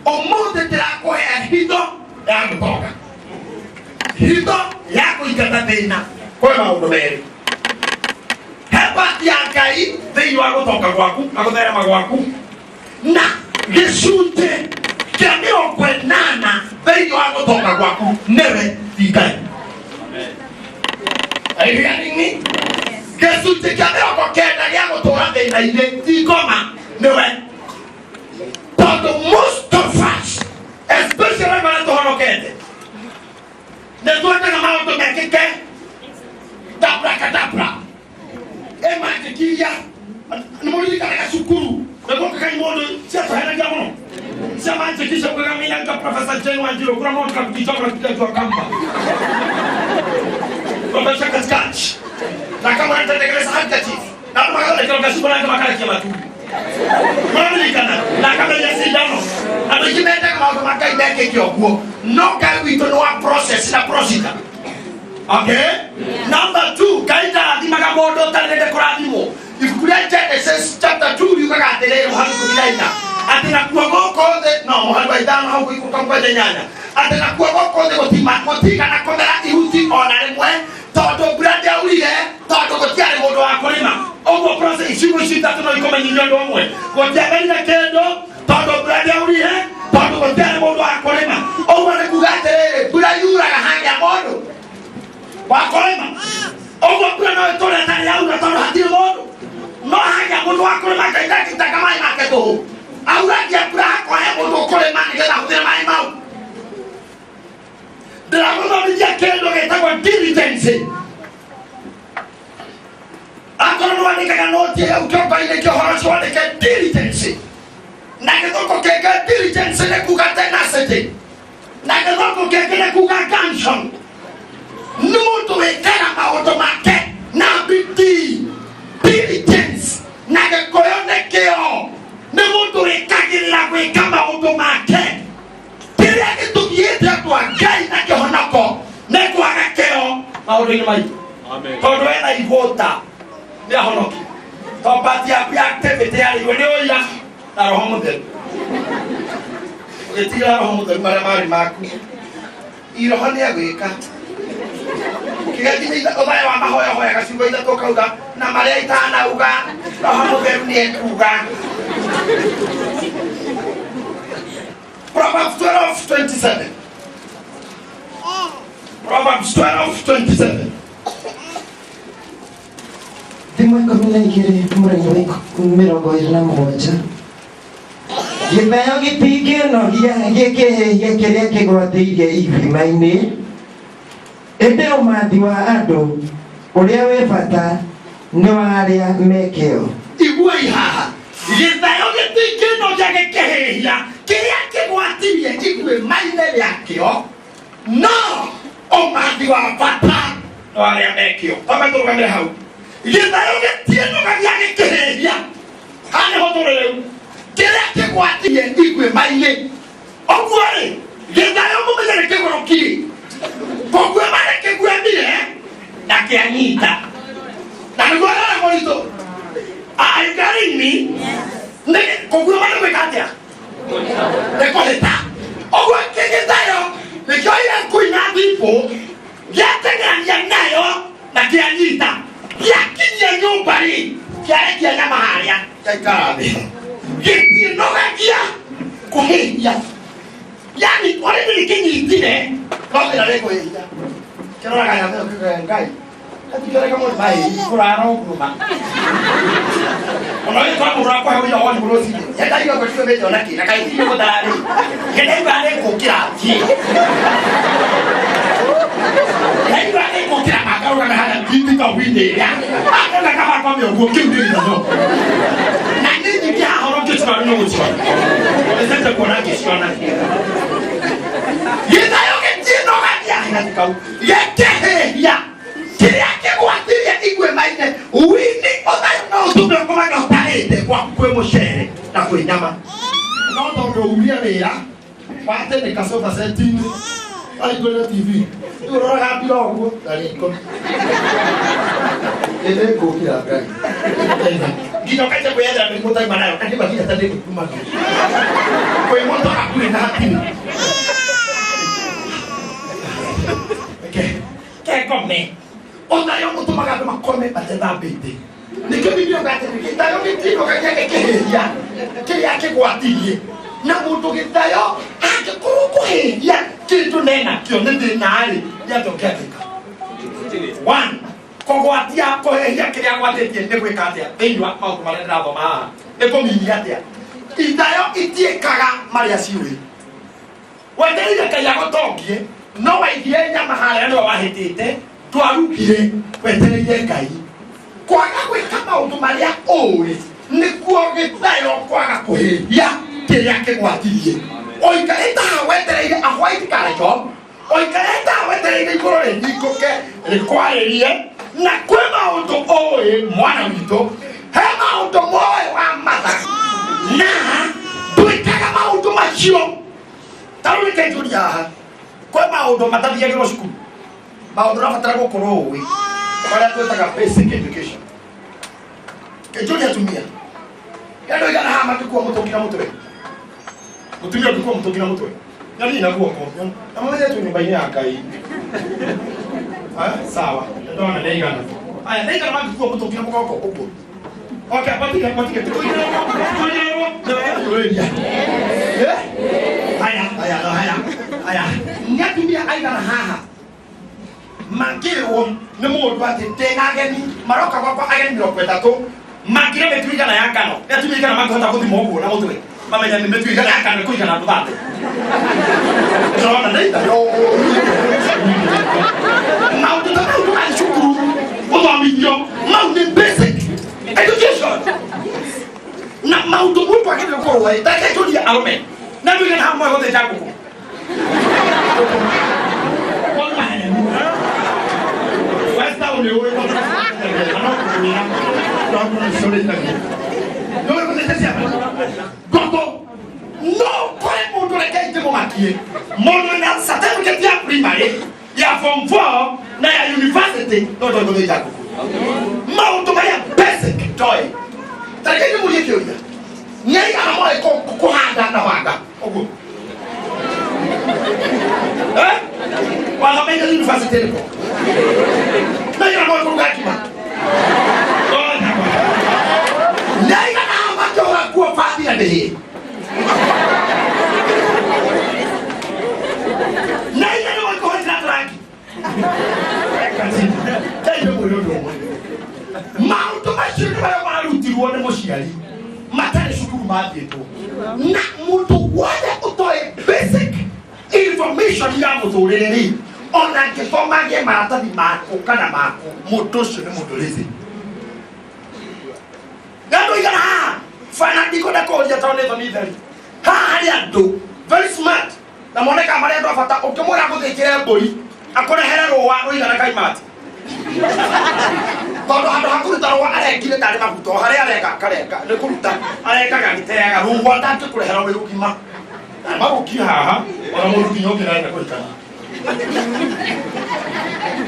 Ũmũthĩ ndĩrakũhe hitho ya gũtonga, hitho ya kũingata thĩna. Kwĩ maũndũ merĩ he part ya Ngai thĩinĩ wa gũtonga gwaku na gũtherema gwaku, na gĩcunjĩ kĩa 80 thĩinĩ wa gũtonga gwaku nĩwe, ti Ngai. Are you hearing me? Gĩcunjĩ kĩa 90 gĩa gũtũra thĩna-inĩ ti ngoma, nĩwe, tondũ most of us, especially marĩa tũhonokete, nĩ twendaga maũndũ mekĩke tabrakadabra ĩmanjĩkiria. Nĩ mũririkanaga cukuru nĩguo mũndũ ciatũhenagia mũno cia manjĩkisha ukagamina Professor Jane Wanjiru kuna mtu kakukichoma kichwa kamba Professor katikati na kama anatengeneza handkerchief na kama kashiba na kama kala matumbi mararirikana na akameria cindano. Andũ aingĩ mendaga maũndũ ma Ngai mekĩke ũguo, no Ngai witũ nĩ wa process na procedure. Okay, number two, Ngai ndarathimaga mũndũ ũtarĩrĩte kũrathimwo. Ibuku rĩa Genesis chapter 2 riugaga atĩrĩrĩ, mũhari 14, atĩ nakuo gũkũ thĩ, no mũhari wa 5 hau gũikũrũka mũgwanja inyanya, atĩ nakuo gũkũ thĩ gũtigana kũmera ihuti ona rĩmwe, tondũ mbura ndĩaurire, tondũ gũtiarĩ mũndũ wa kũrĩma. Ũguo process ciugo ici ithatũ no ikũmenyithia ũndũ ũmwe: gũtiamerire kĩndũ tondũ mbura ndĩaurire, tondũ gũtiarĩ mũndũ wa kũrĩma. Ũguo nĩ kuga atĩrĩrĩ, mbura yuraga hagĩa mũndũ wa kũrĩma. Ũguo mbura no ĩtũre ĩtarĩ yaura tondũ hatirĩ mũndũ, no hagĩa mũndũ wa kũrĩma, Ngai ndangĩtanga maĩ make tũhũ. Auragia mbura hakohe mũndũ ũkũrĩma nĩgetha ahũthĩre maĩ mau. Ndĩragũthomithia kĩndũ gĩtagwo diligence. Akorwo nĩ wandĩkaga noti hau kĩongo-inĩ kĩa ũhoro ũcio, wandĩke diligence. Na gĩthũngũ kĩngĩ diligence nĩ kuga tenacity, na gĩthũngũ kĩngĩ nĩ kuga gumption. Nĩ mũndũ wĩkaga maũndũ make na bidii. Diligence na Gĩkũyũ nĩ kĩo, nĩ mũndũ wĩkagĩrĩra gwĩka maũndũ make. Kĩrĩa gĩtũgiĩte andũ a Ngai na kĩhonoko nĩ kwaga kĩo maũndũ-inĩ maitũ, tondũ wena igũta nĩ ahonoki, to part yaku ya activity yarĩirwo nĩ ũira na Roho Mũtheru, ũgĩtigĩra Roho Mũtheru marĩa marĩ maku. Iroho nĩ agwĩka kĩgakinya ũthaya wa mahoya, hoyaga ciugo ithatũ, ũkauga na marĩa itanauga Roho Mũtheru nĩ ekuga. Proverbs 12:27. Proverbs 12:27. Thimo 12 mũraini wa 27: gĩtheo gĩtingĩnogia gĩkĩhĩhia kĩrĩa kĩgwatĩirie iguĩma-inĩ, ĩndĩ ũmathi wa andũ ũrĩa wĩ bata nĩ wa arĩa me kĩo. Iguai haha: gĩthayo gĩtingĩnogia gĩkĩhĩhia kĩrĩa kĩgwatirie iguĩma-inĩ rĩakĩo, no ũmathi wa bata nĩ wa arĩa me kĩo. Twambe tũrũgamĩre hau. Gĩthayo gĩtiĩnogagia gĩkĩhĩhia, haha nĩho tũrĩ rĩu, kĩrĩa kĩgwatirie iguĩma-inĩ. Ũguo rĩ, gĩthayo mũmenye nĩ kĩgũrũki, kũguĩma nĩ kĩguĩmire na kĩanyita na nĩguo rĩrĩ mũritũ. Are you getting me? Nĩ kũguĩma nĩ gwĩka atĩa? Nĩ kũhĩta. Ũguo kĩgĩthayo nĩkĩoire ngui na thibũ, gĩateng'erania nayo na kĩanyita, gĩakinyia nyũmba rĩ, kĩarekia nyama harĩa, gĩaikara thĩ, gĩtiĩnogagia kũhĩhia. Yani already nĩkĩnyitire, no thĩna nĩ kũhĩhia. Kĩroraga nyama ĩyo kĩkoya Ngai atikĩreka mũndũ mahĩhi kũrara ũguo ma ona wĩ kwa mũndũ akũhe ũira woni mũrũcinĩ yendaigua ngũtigo mĩte ona kĩ na kaĩ irio gũtarĩ yendaigua nĩ ngũkĩra thiĩ ndaigua nĩ ngũkĩra makarũgame harĩa ndindika hwinĩ ĩrĩa akona kaba kome ũguo. Kĩu nĩ gĩthomo na nĩ nyingĩ haha ũrĩa ũngĩciona no gũciona ĩcete kuona ngĩciona. Gĩthayo gĩtiĩnogagia kau gĩkĩhĩhia kĩrĩa kĩgwatirie iguĩma-inĩ. Wini ũthayo no ũtũme ũkomaga ũtarĩte gwaku kwĩ mũcere na kwĩ nyama, no tondũ urie wĩra watĩnĩka sofa set-inĩ, wahingũrĩra TV, rĩu ũroraga mbira ũguo na riko ĩnĩ ngũkĩra Ngai. Nginya ũkanjia kwĩyethera mĩrimũ ũtauma nayo, na nĩma nginya ta ndĩgũkumagio. Kwĩ mũndũ hakuhĩ na hatirĩ. Reke kengome. Ũthayo ũtũmaga andũ makome matethambĩte. Nĩkĩo Biblia yugaga atĩrĩrĩ, gĩthayo gĩtirũgagia gĩkĩhĩhia kĩrĩa kĩgwatirie. Na mũndũ gĩthayo angĩkorwo kũhĩhia kĩndũ nenakĩo nĩ thĩna-rĩ, nĩ atĩa ũngĩandĩka? One, kũgwatia kũhĩhia kĩrĩa agwatĩtie nĩ gwĩka atĩa thĩinĩ wa maũndũ marĩa ndĩrathoma haha nĩ kũminia atĩa ithayo itiĩkaga marĩa ciũĩ wetereire Ngai agũtongie no waigire nyama harĩa nĩwe wahĩtĩte ndwarugire wetereire Ngai kwaga gwĩka maũndũ marĩa ũĩ nĩkuo gĩthayo kwaga kũhĩhia kĩrĩa kĩgwatirie ũikarĩte haha wetereire a white collar job ũikarĩte haha wetereire igũrũ rĩhingũke rĩkwarĩrie na kwĩ maũndũ ũĩ mwana witũ he maũndũ moĩ wa matha na ndwĩkaga maũndũ macio ta rĩu reke njũrie haha kwĩ maũndũ matathiagĩrwo cukuru maũndũ ũrabatara gũkorwo ũĩ marĩa twĩtaga basic education kĩnjũria atumia kendo igana haha mangĩkua mũtũngi na mũtwe mũtumia ũngĩkua mũtũngi na mũtwe nyoni na guoko na mũmenye tu nyũmba-inĩ ya Ngai. Ah, sawa ndona nĩ igana aya nĩ igana mangĩkua mũtũngi na mũgongo ũguo. Okay, matige matige tũigĩrĩrwo tũigĩrĩrwo nĩwega. Eh? Haya haya haya haya nĩ atumia aigana haha mangĩrwo nĩ mũndũ atĩ ndĩna ageni maroka gwakwa ageni mĩrongo ĩtatũ mangĩrĩa mĩtu igana ya ngano nĩ atumia igana mangĩhota gũthima ũguo na mũtwe mamenya nĩ mĩtu igana ya ngano ĩkũigana andũ thate ndĩrona nĩ ithayo maũndũ ta mau ndũgathiĩ cukuru ũthomithio mau nĩ basic education na maũndũ mũndũ agĩrĩirwo gũkorwo ĩ tareke njũrie arũme na andũ igana hamwe gũthĩnja ngũkũ. Ngoko no kore mundu reke ingĩmũmakie mundu na certificate ya primary ya form 4 na ya university no ndoĩ gũthĩnja ngũkũ maũndũ marĩa basic ndoĩ tareke ndĩmũrie kĩũria nĩ aigana moĩ kũhanda na wanga ũguo. Eh? Wathomeire university ĩrĩkũ? Naigana moĩ kũruga ngima? Naigana makĩhũra nguo bathi na ndĩhĩ? Naigana moĩ kũhũrĩra tũrangi? Ngai mwĩre ũndũ ũmwe maũndũ macio nĩ marĩa marutirwo nĩ mũciari matarĩ cukuru mathiĩtwo na mũndũ wothe ũtoĩ basic information ya mũtũrĩre rĩ ona angĩthoma agĩe maratathi maku kana maku mũndũ ũcio nĩ mũndũ lazy na andũ aigana haha bana ndikwenda kũria tondũ nĩ thoni theri haha harĩ andũ very smart na monekaga marĩ andũ a bata ũngĩmwĩra agũthĩnjĩre mbũri akũrehere rũa rũigana kaimati tondũ handũ ha kũruta rũa arengire tarĩ maguta o harĩa arenga akarenga nĩ kũruta arengaga agĩteaga rũa ndangĩkũrehera wĩ rũgima magũkie haha ona mũndũ nginya ũngĩ arenda kũhikania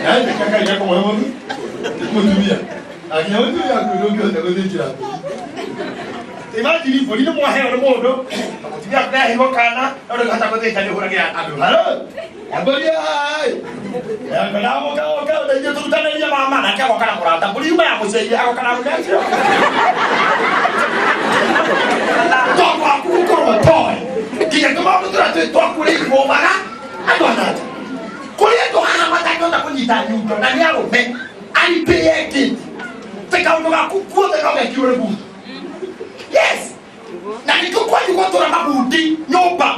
yaani kũmũhe mũndũ mũtumia na nginya mũtumia waku ndũngĩhota gũthĩnjĩra mbũri. Imagine mbũri nĩ mwaheo nĩ mũndũ na mũtumia waku nĩaheirwo kana no ndũngĩhota gũthĩnja nĩ ũhũragĩra andũ haro mbũri ai ndagoka ũndeithie tũrutanĩrie mama nake agoka na mũrata mbũri yuma ya mũciĩ agoka na arũme acio tondũ waku gũkorwo ũtoĩ nginya tũmaũndũ tũrĩa twĩ twaku rĩigũmaga andũ ananja kũrĩ andũ haha matangĩhota kũnyita nyundo na nĩ arũme aripĩe ngĩti tĩ kaũndũ gaku guothe no gekirwo nĩ bundi. Yes, na nĩkĩo kwanyu gwatũra mabundi nyũmba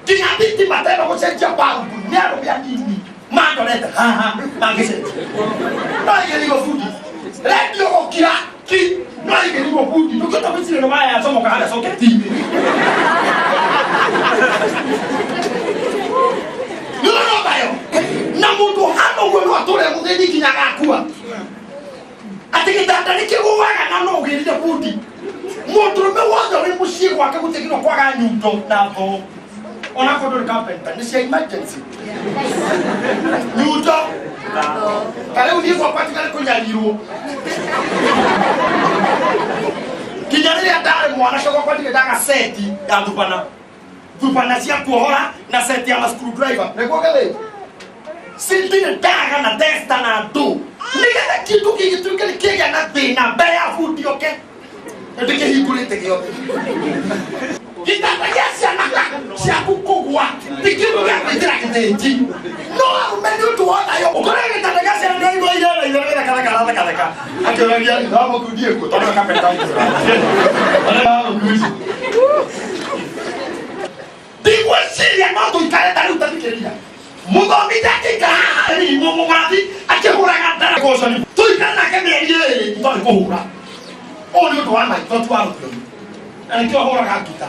nginya thitima teno gũcenjia balbu nĩ arũme anini mandorete haha mangĩcenjia no igĩrĩirwo bundi rendio gũkira ki no igĩrĩirwo bundi ndũngĩhota gwĩciria nĩ waya yacomoka harĩa coketi-inĩ nĩũrona thayo na mũndũ hana ũguo no atũre mũthĩni nginya agakua atĩ gĩtanda nĩ kĩgũaga na no ũgĩrire bundi mũndũrũme wothe wĩ mũciĩ gwake gũtiagĩrĩirwo kwaga nyundo na thoo ona korwo ndũrĩ carpenter nĩ cia emergency nyundo ta rĩu niĩ gwakwa tiga nĩ kũnyarirwo. Ndaga seti ya thubana thubana cia kuohora na seti ya screwdriver nĩguo gĩthĩ sindirĩ ndaga na testa na ndũ nĩgetha kĩndũ gĩgĩtuĩke nĩ kĩgĩa na thĩna mbere ya bundi oke ndĩkĩhingũrĩte gĩothe. Gĩtanda gĩa ciana ciaku kũgwa ti kĩndũ gĩa gwĩkĩra gĩthĩnji no arũme nĩ ũndũ wa thayo ũkoraga gĩtanda gĩa ciana nĩraigua irera gĩthekaraga arathekatheka akĩũragia wamũkundi ĩkũ tondũ kapeta ndigwĩciria no tũikare ta rĩu tathikĩrĩria mũthomi ndangĩikara haha ĩrimũ mũgathi akĩhũraga ndara gocani tũikare nake mĩeri ĩrĩ tũtarĩ kũhũra ũyũ nĩ ũndũ wa maitho ti wa rũthiomi na nĩkĩo hũraga ngita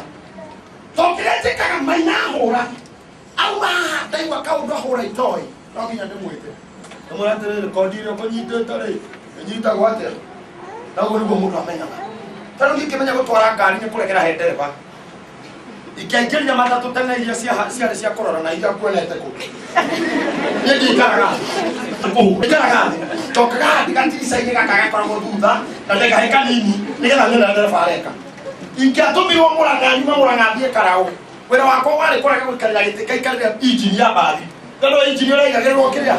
tondũ kĩrĩa njĩkaga maina ahũra auma haha ndaigua kaũndũ ahũra itoĩ no nginya ndĩmwĩte ndĩmwĩre atĩrĩrĩ kondi ĩrĩa ũkũnyitĩte rĩ ĩnyitagwo atĩa na ũguo nĩguo mũndũ amenyaga ta rĩu niĩ ngĩmenya gũtwara ngari nĩ kũregera he ndereba ingĩaingĩrire matatũ tene iria ciarĩ cia kũrora na iria nguonete kũ niĩ ndikaraga thĩ ikaraga thĩ njokaga haha gatirica-inĩ gaka gakoragwo thutha na ndĩgahe kanini nĩgetha nyone ndereba areka ingĩatũmirwo Mũrang'a nyume Mũrang'a thiĩ Karaũ wĩra wakwa warĩ kũrega gũikarĩra gĩtĩ ngaikarĩra injini ya mbathi tondũ injini ũraigagĩrĩrwo kĩrĩa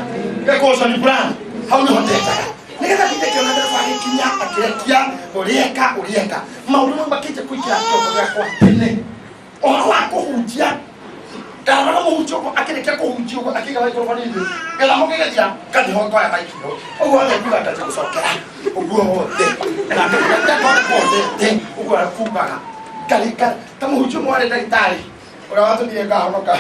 gĩkũconi fulani hau nĩho ndenjaga nĩgetha ndinde kĩona ndereba agĩkinya akĩrekia ũrĩeka ũrĩeka maũndũ mau makĩnja kũingĩra kĩongo gĩakwa tene ũhoro wa kũhunjia ndarora mũhunjia ũguo akĩrĩkia kũhunjia ũguo akĩiga maikroboni thĩ gĩthamo gĩgĩthira ngathiĩ ho ngoya maiki ũguo othe nguga ndanjia gũcokera ũguo wothe na ngondete ũguo akumaga ngarika ta mũhunjia ũmwe warĩ ndagĩtarĩ ũrĩa watũmire ngahonoka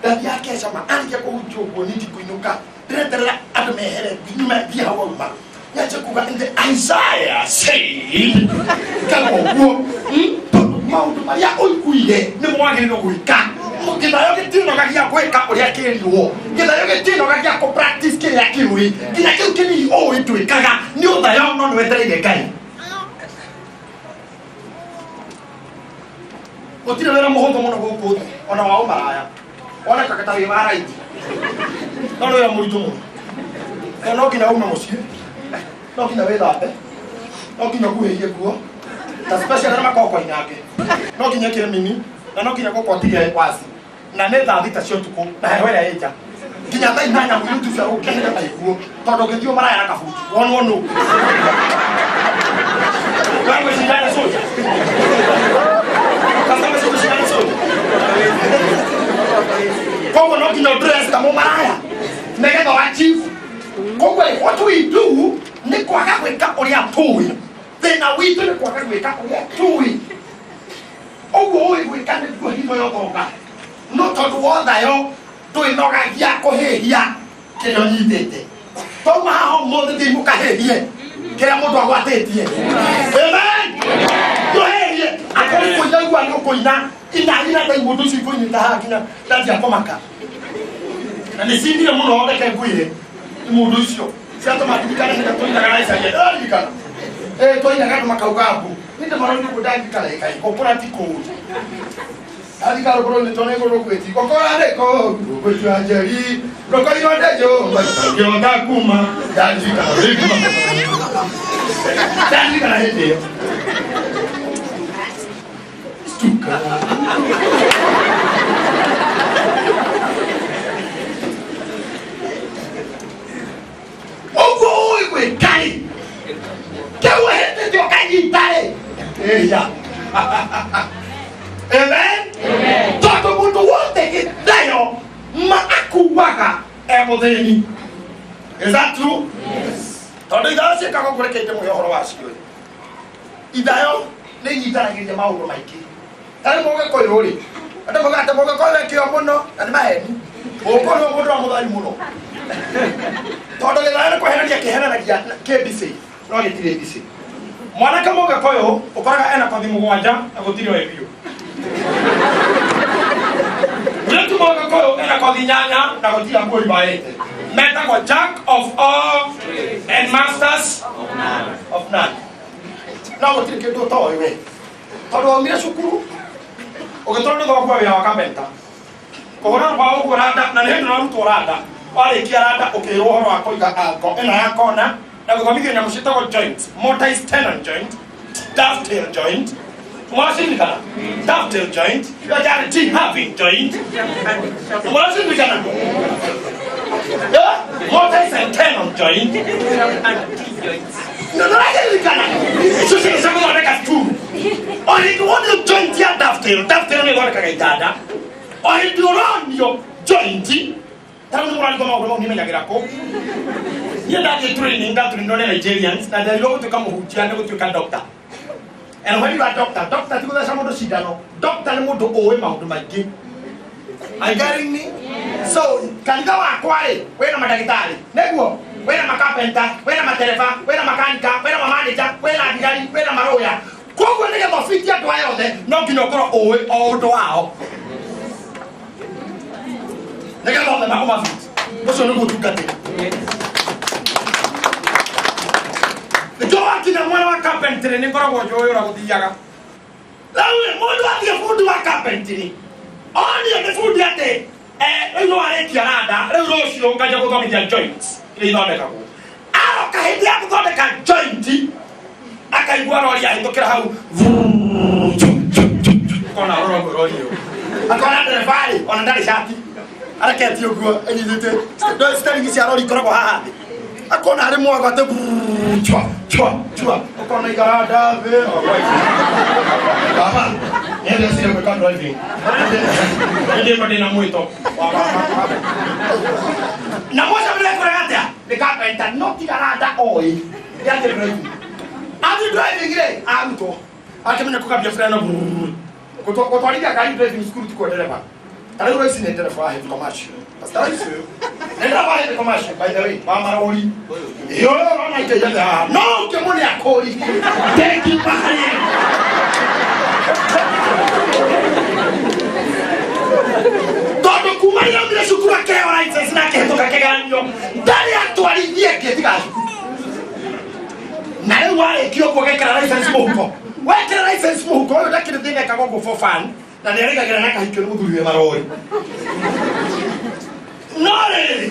ndathiĩ akecama arĩkia kũhunjia ũguo niĩ ndikũinũka ndĩreterera andũ mehere nyume thiĩ hau auma nyanjie kuga in the Isaiah said kana ũguo tondũ maũndũ marĩa ũiguire nĩmo wagĩrĩirwo gwĩka gĩthayo gĩtinogagia gwĩka ũrĩa kĩrirwo gĩthayo gĩtinogagia kũ practice kĩrĩa kĩũĩ nginya kĩu kĩnini ũĩ ndwĩkaga nĩ ũthayo no nĩwetereire Ngai gũtirĩ wĩra mũhũthũ mũno gũkũ thĩ ona wa ũmaraya wonekaga ta wĩ wa raithi no nĩ wĩra mũritũ mũno na no nginya ume mũciĩ no nginya wĩthambe no nginya ũkuhĩhie nguo na special arĩa makoragwo koinange no nginya ĩkĩre mini na no nginya gũkũ atige waci na nĩ thaa thita cia ũtukũ na heho ĩrĩa ĩ nja nginya thaa inyanya mũirĩtu ũcio ũngĩhĩte ta iguo tondũ ũngĩthiĩ ũmaraya na kabuti wonwo nũ wegwĩciria nĩ soja Customer service nĩ soja koguo no nginya ũndress ta mũmaraya nĩgetha wa chief koguo rĩ, what we do nĩ kwaga gwĩka ũrĩa tũĩ thĩna witũ nĩ kwaga gwĩka ũrĩa tũĩ ũguo ũĩ gwĩka nĩguo hitho yothonga no tondũ wothayo ndwĩnogagia kũhĩhia kĩrĩa ũnyitĩte twauma haha ũmũthĩ thiĩ mũkahĩhie kĩrĩa mũndũ agwatĩtie amen tũhĩhie akorwo kũina igua nĩ ũkũina ina ina ta mũndũ ũcio ikũnyita haha nginya ndanjia kũmaka na nĩ cindire mũno reke ngwĩre nĩ mũndũ ũcio ciatũma ndirikane hĩndĩ tũinaga na Isaia ndĩraririkana twainaga andũ makauga mbu nĩ ndĩmarorire ũguo ndarikana ĩkai gũkũra ti kũũru ndarikana rũkũrũ-inĩ tondũ nĩ ngũrũ gwĩti gũkũra nĩ kũũru gũtua njeri rũkoirwo ndĩnyũmba ngĩhota kuma ndarikana ndarikana hĩndĩ ĩyo stuka ũguo ũĩ gwĩka-ĩ kĩu ũhĩtĩtie ũkanyita-ĩ ĩya amen tondũ mũndũ wothe gĩthayo ma akuaga e mũthĩni is that true tondũ ithayo ciĩkaga ũguo reke ndĩmũhe ũhoro wacio ithayo nĩ inyitanagĩria maũndũ maingĩ tarĩ mũgĩkũyũ rĩ andũ maugaga atĩ mũgĩkũyũ e kĩo mũno na nĩ maheni mũgĩkũyũ nĩwe mũndũ wa mũthari mũno tondũ gĩthayo nĩ kweherania kĩheranagia kĩ mbicĩ no gĩtirĩ mbicĩ mwanake mũgĩkũyũ ũkoraga ena kothi mũgwanja na gũtirĩ oĩ biũ mũirĩtu mũgĩkũyũ ena kothi inyanya na gũtirĩ nguo ibaĩte metagwo jack of all and masters of none no gũtirĩ kĩndũ ũtoĩ we tondũ waumire cukuru ũgĩtwarwo nĩ thoguo wĩra wa kapenta kũhũra rũbaũ ũguo randa na nĩ hĩndĩ ũrarutwo randa warĩkia randa ũkĩrwo ũhoro wa kũiga ango ĩno ya kona na gũthomithio nyamũ ciĩtagwo joint mortise tenon joint dovetail joint Mwashindikana. Dovetail joint, your guarantee having joint. Mwashindikana. Yeah? Mortise and tenon joint. No, no, icio ciana cia gũthondeka stool. O hĩndĩ wonio joint ya dovetail, dovetail nĩ ĩthondekaga itanda. O hĩndĩ ũronio joint, ta rĩu nĩ mũrarigwo maũndũ mau nĩmenyagĩra kũ. Niĩ ndathiĩ training, ndatũrinwo nĩ Nigerians, na nderirwo gũtuĩka mũhunjia nĩ gũtuĩka doctor. And when you are doctor, doctor ti gũtheca mũndũ cindano, doctor nĩ mũndũ ũĩ maũndũ maingĩ. Are you getting me? So, kanitha wakwa rĩ, wĩna mandagĩtarĩ, nĩguo wĩna makapenta, wĩna matereba, wĩna makanika, wĩna mamanager, wĩna thigari, wĩna marũya. Koguo nĩgetha ũbitie andũ aya othe, no nginya ũkorwo ũĩ o ũndũ wao. Nĩgetha othe makũmabiti. Ũcio nĩguo ũtungatĩri. Nĩkĩo wakinya mwena wa carpentry nĩ ngoragwo njũĩ ũrĩa gũthiaga. Rĩu rĩ, mũndũ athiĩ bundi wa carpentry, onio nĩ bundi atĩ rĩu nĩ warĩkia randa, rĩu rũciũ nganjia gũthomithia joints iria ithondekagwo. Aroka hĩndĩ ya gũthondeka joint, akaigua rori ahĩtũkĩra hau, kona rora ũguo rori ĩyo. Akona ndereba rĩ, ona ndarĩ cati. Areketie ũguo ĩnyitĩte steering cia rori ikoragwo haha thĩ. Akona harĩ mwago atĩ chwa chwa chwa, ũkona igaranda thĩ. Baba, niĩ ndĩreciria gwĩka driving. Nĩ ndĩko ndĩna mwĩto wa baba. Na mwaca mĩrekũrega atĩa? Nĩ carpenter, no ti garanda oĩ. Nĩ driving. Athiĩ driving rĩ, arutwo. Akĩmenya kũgambia freno brrrr. Gũtwarithia ngari driving school ti kwa ndereba. Ta rĩu ici nĩ ndereba wa heavy commercial. Pastor ici nĩ ndereba wa heavy commercial, by the way, wa marori. Iyo ũrona indo iria haha. No ũngĩmũne akũrithie. Ndengiuma harĩa. Tondũ kuma rĩrĩa aumire cukuru akĩheo license na akĩhĩtũka kĩgeranio, ndarĩ atwarithie ĩngĩ tiga cukuru. Na rĩu warĩkia ũguo ũgekĩra license mũhuko. Wekĩra license mũhuko, ũyũ ndakĩrĩ thĩna ekaga ũguo for fun, na nĩ arĩgagĩra na akahikio nĩ mũthuri wĩ marori. No rĩrĩ,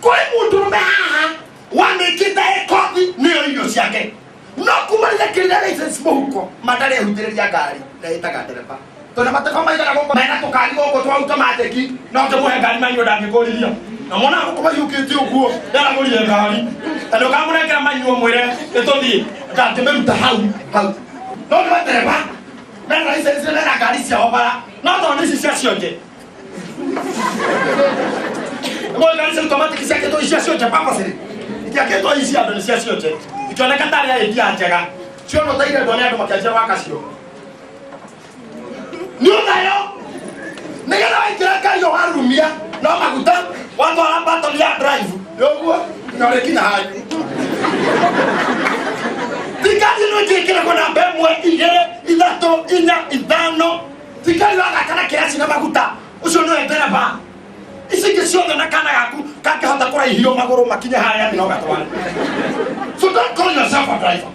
kũrĩ mũndũrũme haha wamĩkĩte ĩkothi nĩyo irio ciake. No kuma rĩrĩa ekĩrire license mũhuko, ma ndarĩ ehutĩrĩria ngari na ĩtaga ndereba. Tondũ mateko maigana gũkũ mena tũkari gũkũ twa automatic, no ngĩmũhe ngari manual ndangĩkũrithia. Na mwana gũkũ mahiũkĩte ũguo, ndaragũrire ngari. Na ndũkamũnengera manual mwĩre nĩtũthiĩ, ndangĩmĩruta hau hau. No nĩ matereba mena license mena ngari ciao bara, no tondũ nĩ ici cia cionje. Ngo ngari cia automatic ciakĩtwo ici cia cionje purposely. Itiakĩtwo ici andũ nĩ cia cionje. Ikĩoneka tarĩ idea njega. Cionwo ta irendwo nĩ andũ makĩanjia gwaka cio. Nĩ ũthayo. Nĩgetha waingĩra ngari ĩyo warurumia no maguta watwara button ya drive. Nĩ ũguo na ũrĩkinya hanyu. Ti ngari ĩno ĩngĩkĩragwo namba ĩmwe, igĩrĩ, ithatũ, inya, ithano. Ti ngari ũrathaka na kĩraci na maguta. Ũcio nĩwe ndereba. Ici ingĩ ciothe na kana gaku kangĩhota kũraihio magũrũ makinye harĩa thĩ no gatware. So don't call yourself a driver.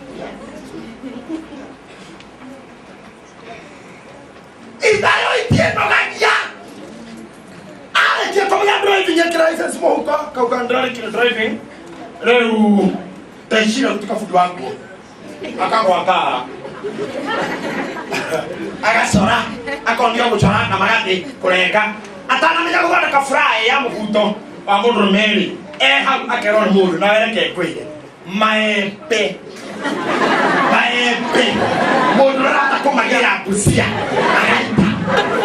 Ithayo itiĩnogagia. Arĩkia kũmenya driving ekĩra license mũhuko, kauga ndĩrarĩkire driving. Rĩu ndaicira gũtuĩka bundi wa nguo. Akagwa ngara. Agacora, akonio gũcora na magathiĩ kũrenga. Atanamenya gũthondeka fry ya mũbuto wa mũndũrũme rĩ, e hau akerwo nĩ mũndũ nawe reke ngwĩre. Maembe. Maembe. Mũndũ ũrahota kũmagĩra mbucia agaita.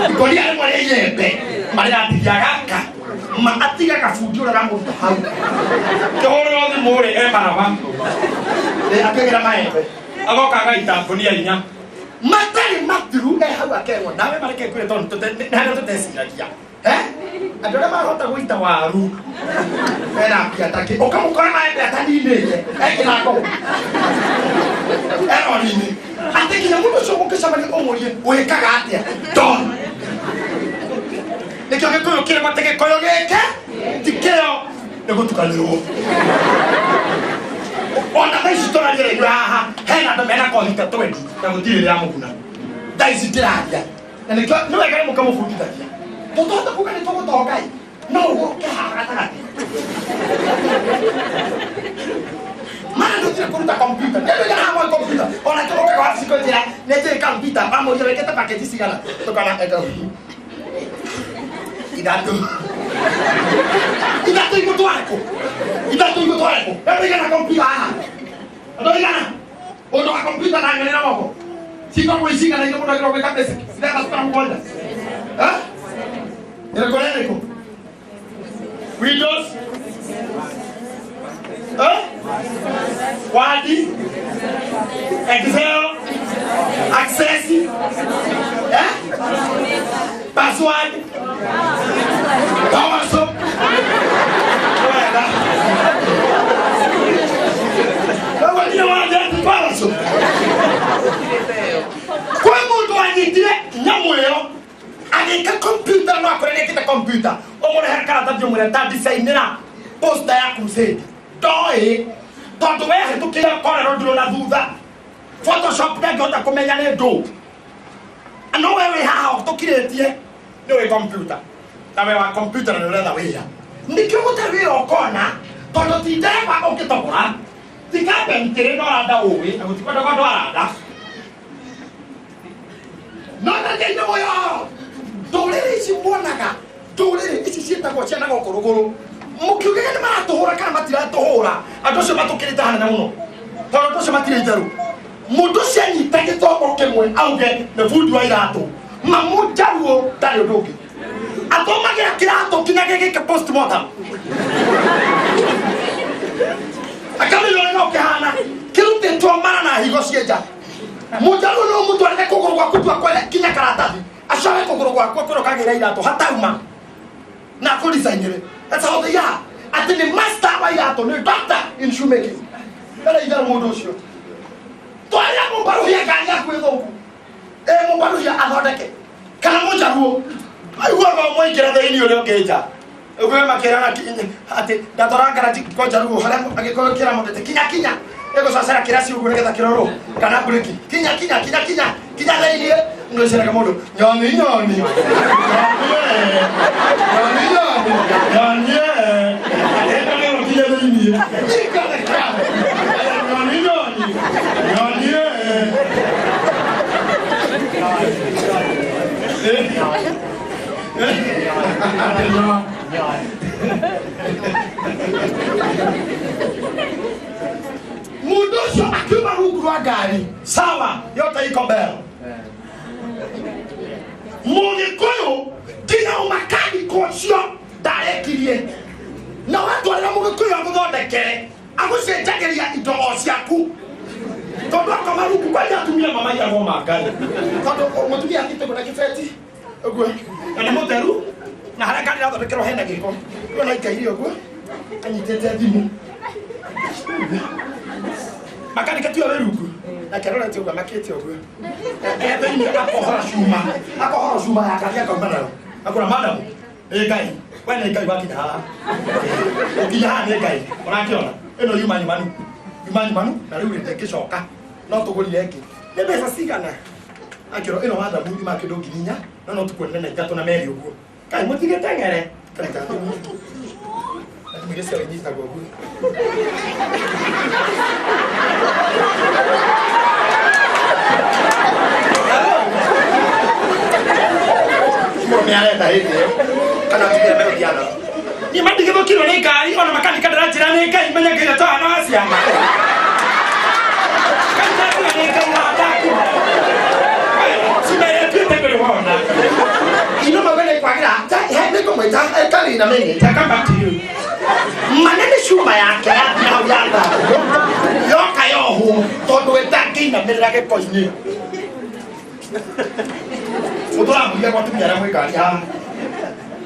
Ikũnia rĩmwe rĩa iembe marĩratigia gaka. Ma atigaga bundi ũrĩa ũramũruta hau. Kĩhũrĩrwo thimũ rĩ, e maraba. Ĩ, akĩgĩra maembe. Agoka agaita ngũnia inya. Matarĩ mathiru e hau akerwo nawe mareke ngwĩre tondũ nĩ harĩa tũteciragia. Andũ arĩa marahota gũita waru mena mbia takĩ ũkamũkora maembe ataninĩte ekĩra ngũ erori-inĩ atĩ nginya mũndũ ũcio ũngĩcemania ũmũrie wĩkaga atĩa don nĩkĩo gĩkũyũ kĩrĩ atĩ gĩkũyũ gĩkĩ ti kĩo nĩ gũtukanĩrwo ona thaa ici tũraria rĩu haha hena andũ mena kothi ta 20 na gũtirĩ rĩa mũguna thaa ici ndĩraria na nĩkĩo nĩ wega rĩmwe ũkamũbundithagia tũtũhota kuga nĩ tũgũtonga ĩ no ũgũke haha gatagatĩ mana ndũthire kũruta kompyuta nĩ andũ aigana hamwe kompyuta ona kĩrũkaga wabici kwĩ Package cigana tũkona endo ithatũ ithatũ igũtware kũ ithatũ igũtware kũ andũ igana kompyuta haha andũ igana ũndũ wa kompyuta na ng'ene na moko cikoragwo icigana iria mũndũ agĩrĩirwo gwĩka basic ithathatũ kana mũgwanja. Eh? Ĩrĩkũ na ĩrĩkũ? Windows. Eh? Word, Excel, Access, eh? Password, PowerShell. Wega. Koguo nginya wanja ati PowerShell. Kwĩ mũndũ wanyitire nyamũ ĩyo agĩka computer no akore nĩekĩte computer ũmũrehere karatathi ũmwĩre ta design-ĩra poster ya crusade ndoĩ tondũ we hĩtũkĩire korero ndũrũ na thutha Photoshop ndangĩhota kũmenya nĩ ndũ no we wĩ haha tũkirĩtie nĩ wĩ computer na we wa computer na nĩ ũretha wĩra nĩkĩo gũtarĩ wĩra ũkona tondũ ti ndereba ũngĩtogora ti carpentry no aranda ũĩ na gũtikwenda kwandũ aranda no na thĩinĩ mũyo ndũrĩrĩ ici muonaga ndũrĩrĩ ici ciĩtagwo cia na gũkũ rũgũrũ mũkiugaga nĩ maratũhũra kana matiratũhũra andũ acio matũkĩrĩte hanene mũno tondũ andũ acio matirĩ itherũ mũndũ ũcio anyita gĩthomo kĩmwe auge nĩ bundi wa iratũ mamũnjaruo ndarĩ ũndũ ũngĩ athomagĩra kĩratũ nginya gĩgĩke postmortem akamenya ũrĩa no kĩhana kĩrutĩtwo mara na higo cienja mũnjaruo no mũtwarĩre kũgũrũ gwaku tua kwere kinya karatathi acoe kũgũrũ gwakwa kũrĩa ũkagĩra iratũ hatauma na akũdicainĩre. That's how they are. Atĩ nĩ master wa iratũ, nĩ doctor in shoemaking. Ndarĩ itherũ mũndũ ũcio. Twarĩra mũmbaruhia ngari yaku ĩthũku ĩ mũmbaruhia athondeke kana mũnjaruo aiguaga mwaingĩra thĩinĩ ũrĩa ũngĩ nja ũguo makĩrana atĩ ndatwara ngaraji kwa njaruo harĩa agĩkorwo kĩra mũndũ atĩ kinya kinya ĩgũcocera kĩraci ũguo nĩgetha kĩrorwo kana mburĩki kinya kinya kinya kinya kinya thĩinĩ nĩceraga mũndũ nyoni nyoni nyoni nyoni nyoni nyoni ĩno nĩ ũkinya thĩinĩ nyoni nyoni nyoni. Mundu ũcio akiuma rungu rwa ngari sawa yote iko mbere mũgĩkũyũ nginya ũmakaniko ũcio ndarekirie na watwarĩra mũgĩkũyũ agũthondekere agũcenjagĩria indo o ciaku tondũ akoma rungu kwanja atumia mamaiyagwo ma ngai tondũ mũtumia athiĩte na kĩbeti ũguo na nĩ mũtheru na harĩa ngari irathondekerwo hena gĩko ũguo na aikaire ũguo anyitĩte thimũ makanika tiwe wĩ rungu nake arorete ũguo amakĩte ũguo e thĩinĩ akohora cuma akohora cuma ya ngari akauma nayo akora madam nĩ ngai we nĩ ngai wakinya haha ũkinya haha nĩ ngai ũrakĩona ĩno yuma nyumanu yuma nyumanu na rĩu ndĩngĩcoka no tũgũrire ĩngĩ nĩ mbeca cigana akĩrwo ĩno wathabu ima kĩndũ 4,000 no no tũkuonere na ithatũ na merĩ ũguo kai mũtigĩte ng'ere kaita thimũ na thimũ iria ciao inyitagwo ũguo mũrũme arenda hĩndĩ ĩyo kana atumia megũthiaga nao niĩ mandigĩthũkirwo nĩ ngari ona makanika ndĩranjĩra nĩ ngai menya ngai natwana wa ciana Ngai ndakua nĩ ngai wa ndakua cimeretuĩte ndũrĩ wona ino mauga nĩ kwagĩra nĩngũmwĩta karina minute. I come back to you. Manene cuma yake yathira hau yathambio yoka yohwo tondũ we ndangĩinamĩrĩra gĩko-inĩ mũtũramuria gwa atumia arĩa mwĩ ngari haha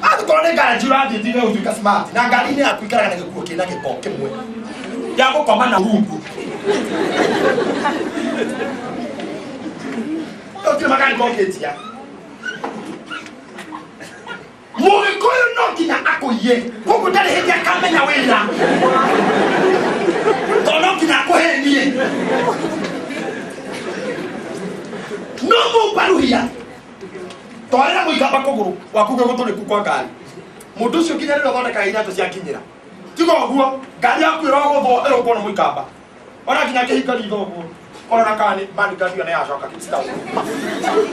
angĩkorwo nĩ ngaraji ũrathiĩ tiga gũtuĩka smart na ngari-inĩ yaku ikaraga na gĩkuo kĩna gĩko kĩmwe gĩa gũkoma na rungu gũtirĩ makari kokĩtia mũgĩkũyũ no nginya akũiye koguo ndarĩ hĩndĩ akamenya wĩra tondũ no nginya akũhenie no mũmbaruhia twarĩra mũikamba kũgũrũ gwaku gũtũrĩku kwa ngari mũndũ ũcio nginya rĩrĩa ũthondekaga iratũ ciakinyĩra tiga ũguo ngari yaku ĩrogũthwo ĩrũkwo nĩ mũikamba ona nginya kĩhingo ritho ũguo Ũrona kana nĩ bodyguard ĩyo nĩ yacoka kĩcitaũ.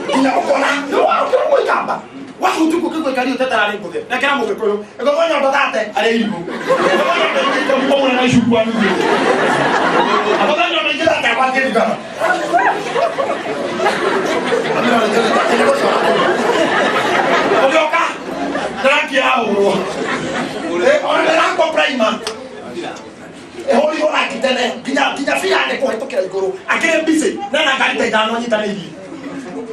Nginya ũkona nĩwakĩrwo wahutuku kĩgwĩkaria ũtetararĩ ngũthĩ nekera mũgĩkũyũ ĩgũthwo nyondo tate arĩ irigũ ĩgũthwo nyondo ingĩ ikũmi ũmwe na icungwa nuthu agũthwo nyondo ingĩ tate agwatie thigara. Ũgĩũka rangi yahũrwo ona ndĩrakwo primer ĩhũrirwo rangi tene nginya nginya bia nĩ kũhĩtũkĩra igũrũ akĩrĩ busy nena ngari ta ithano anyitanĩirie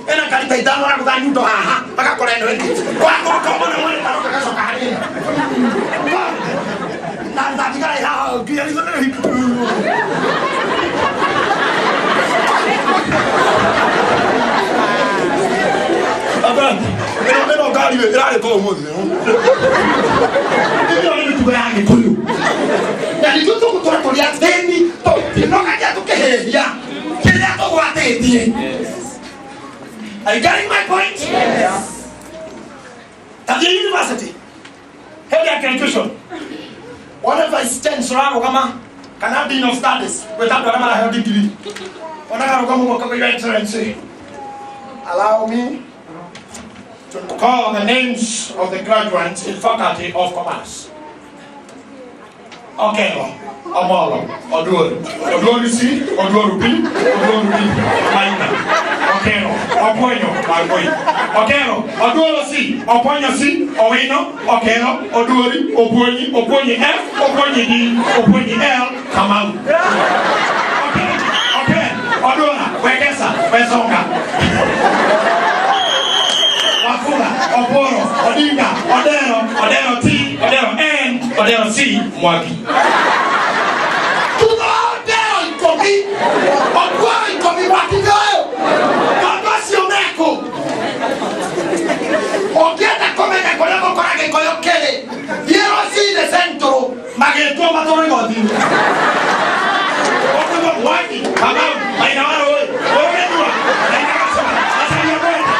ena ngari ta ithano aragũtha nyundo haha agakora ĩno ĩngĩ wakũrũka ũmwe na mwene taroka gacoka hanini na na thigara ĩ haha nginya ritho nĩ rĩhingu. Ĩno ĩno ngari ĩrarĩtwo ũmũthĩ ĩyo nĩ mĩtugo ya Gĩkũyũ na nithuĩ tũgũtũra tũrĩ athĩni tũtinogagia tũkĩhĩhia kĩrĩa tũgwatĩtie. Are you getting my point? Yes. At the university, hĩndĩ ya graduation, one vice chancellor arũgama kana dean of studies gwĩta andũ arĩa maraheo degree onaga rũgama ũguo akauga, "Your Excellency, allow me to call the names of the graduates in Faculty of Commerce. Okelo, Omolo, Oduor, Oduor C, Oduor B, Oduor B, Maina, Okelo, Oponyo, Margoi, Okelo, Oduor C, Oponyo C, Owino, Okelo, Oduori, Oponyi, Oponyi F, Oponyi D, Oponyi L, Kamau. Okay, okay, Oduora, Wekesa, Wesonga. Wafula, Oporo, Odinga, Odero, Odero T, Odero N, Odero C, Mwagi. Thutha wa Odero 10, Oduoro 10, Mwaki nĩũyũ. Maũndũ acio mekũ. Ũngĩenda kũmenya kũrĩa gũkora Gĩkũyũ kĩrĩ, thiĩ rũcinĩ Central, magĩtwo matwarwo igoti-inĩ. Ũkũigua Mwangi, Kamau, Maina wa Rũĩ, Ũrũgĩthua, Maina Gacũa, Macharia Mwenda.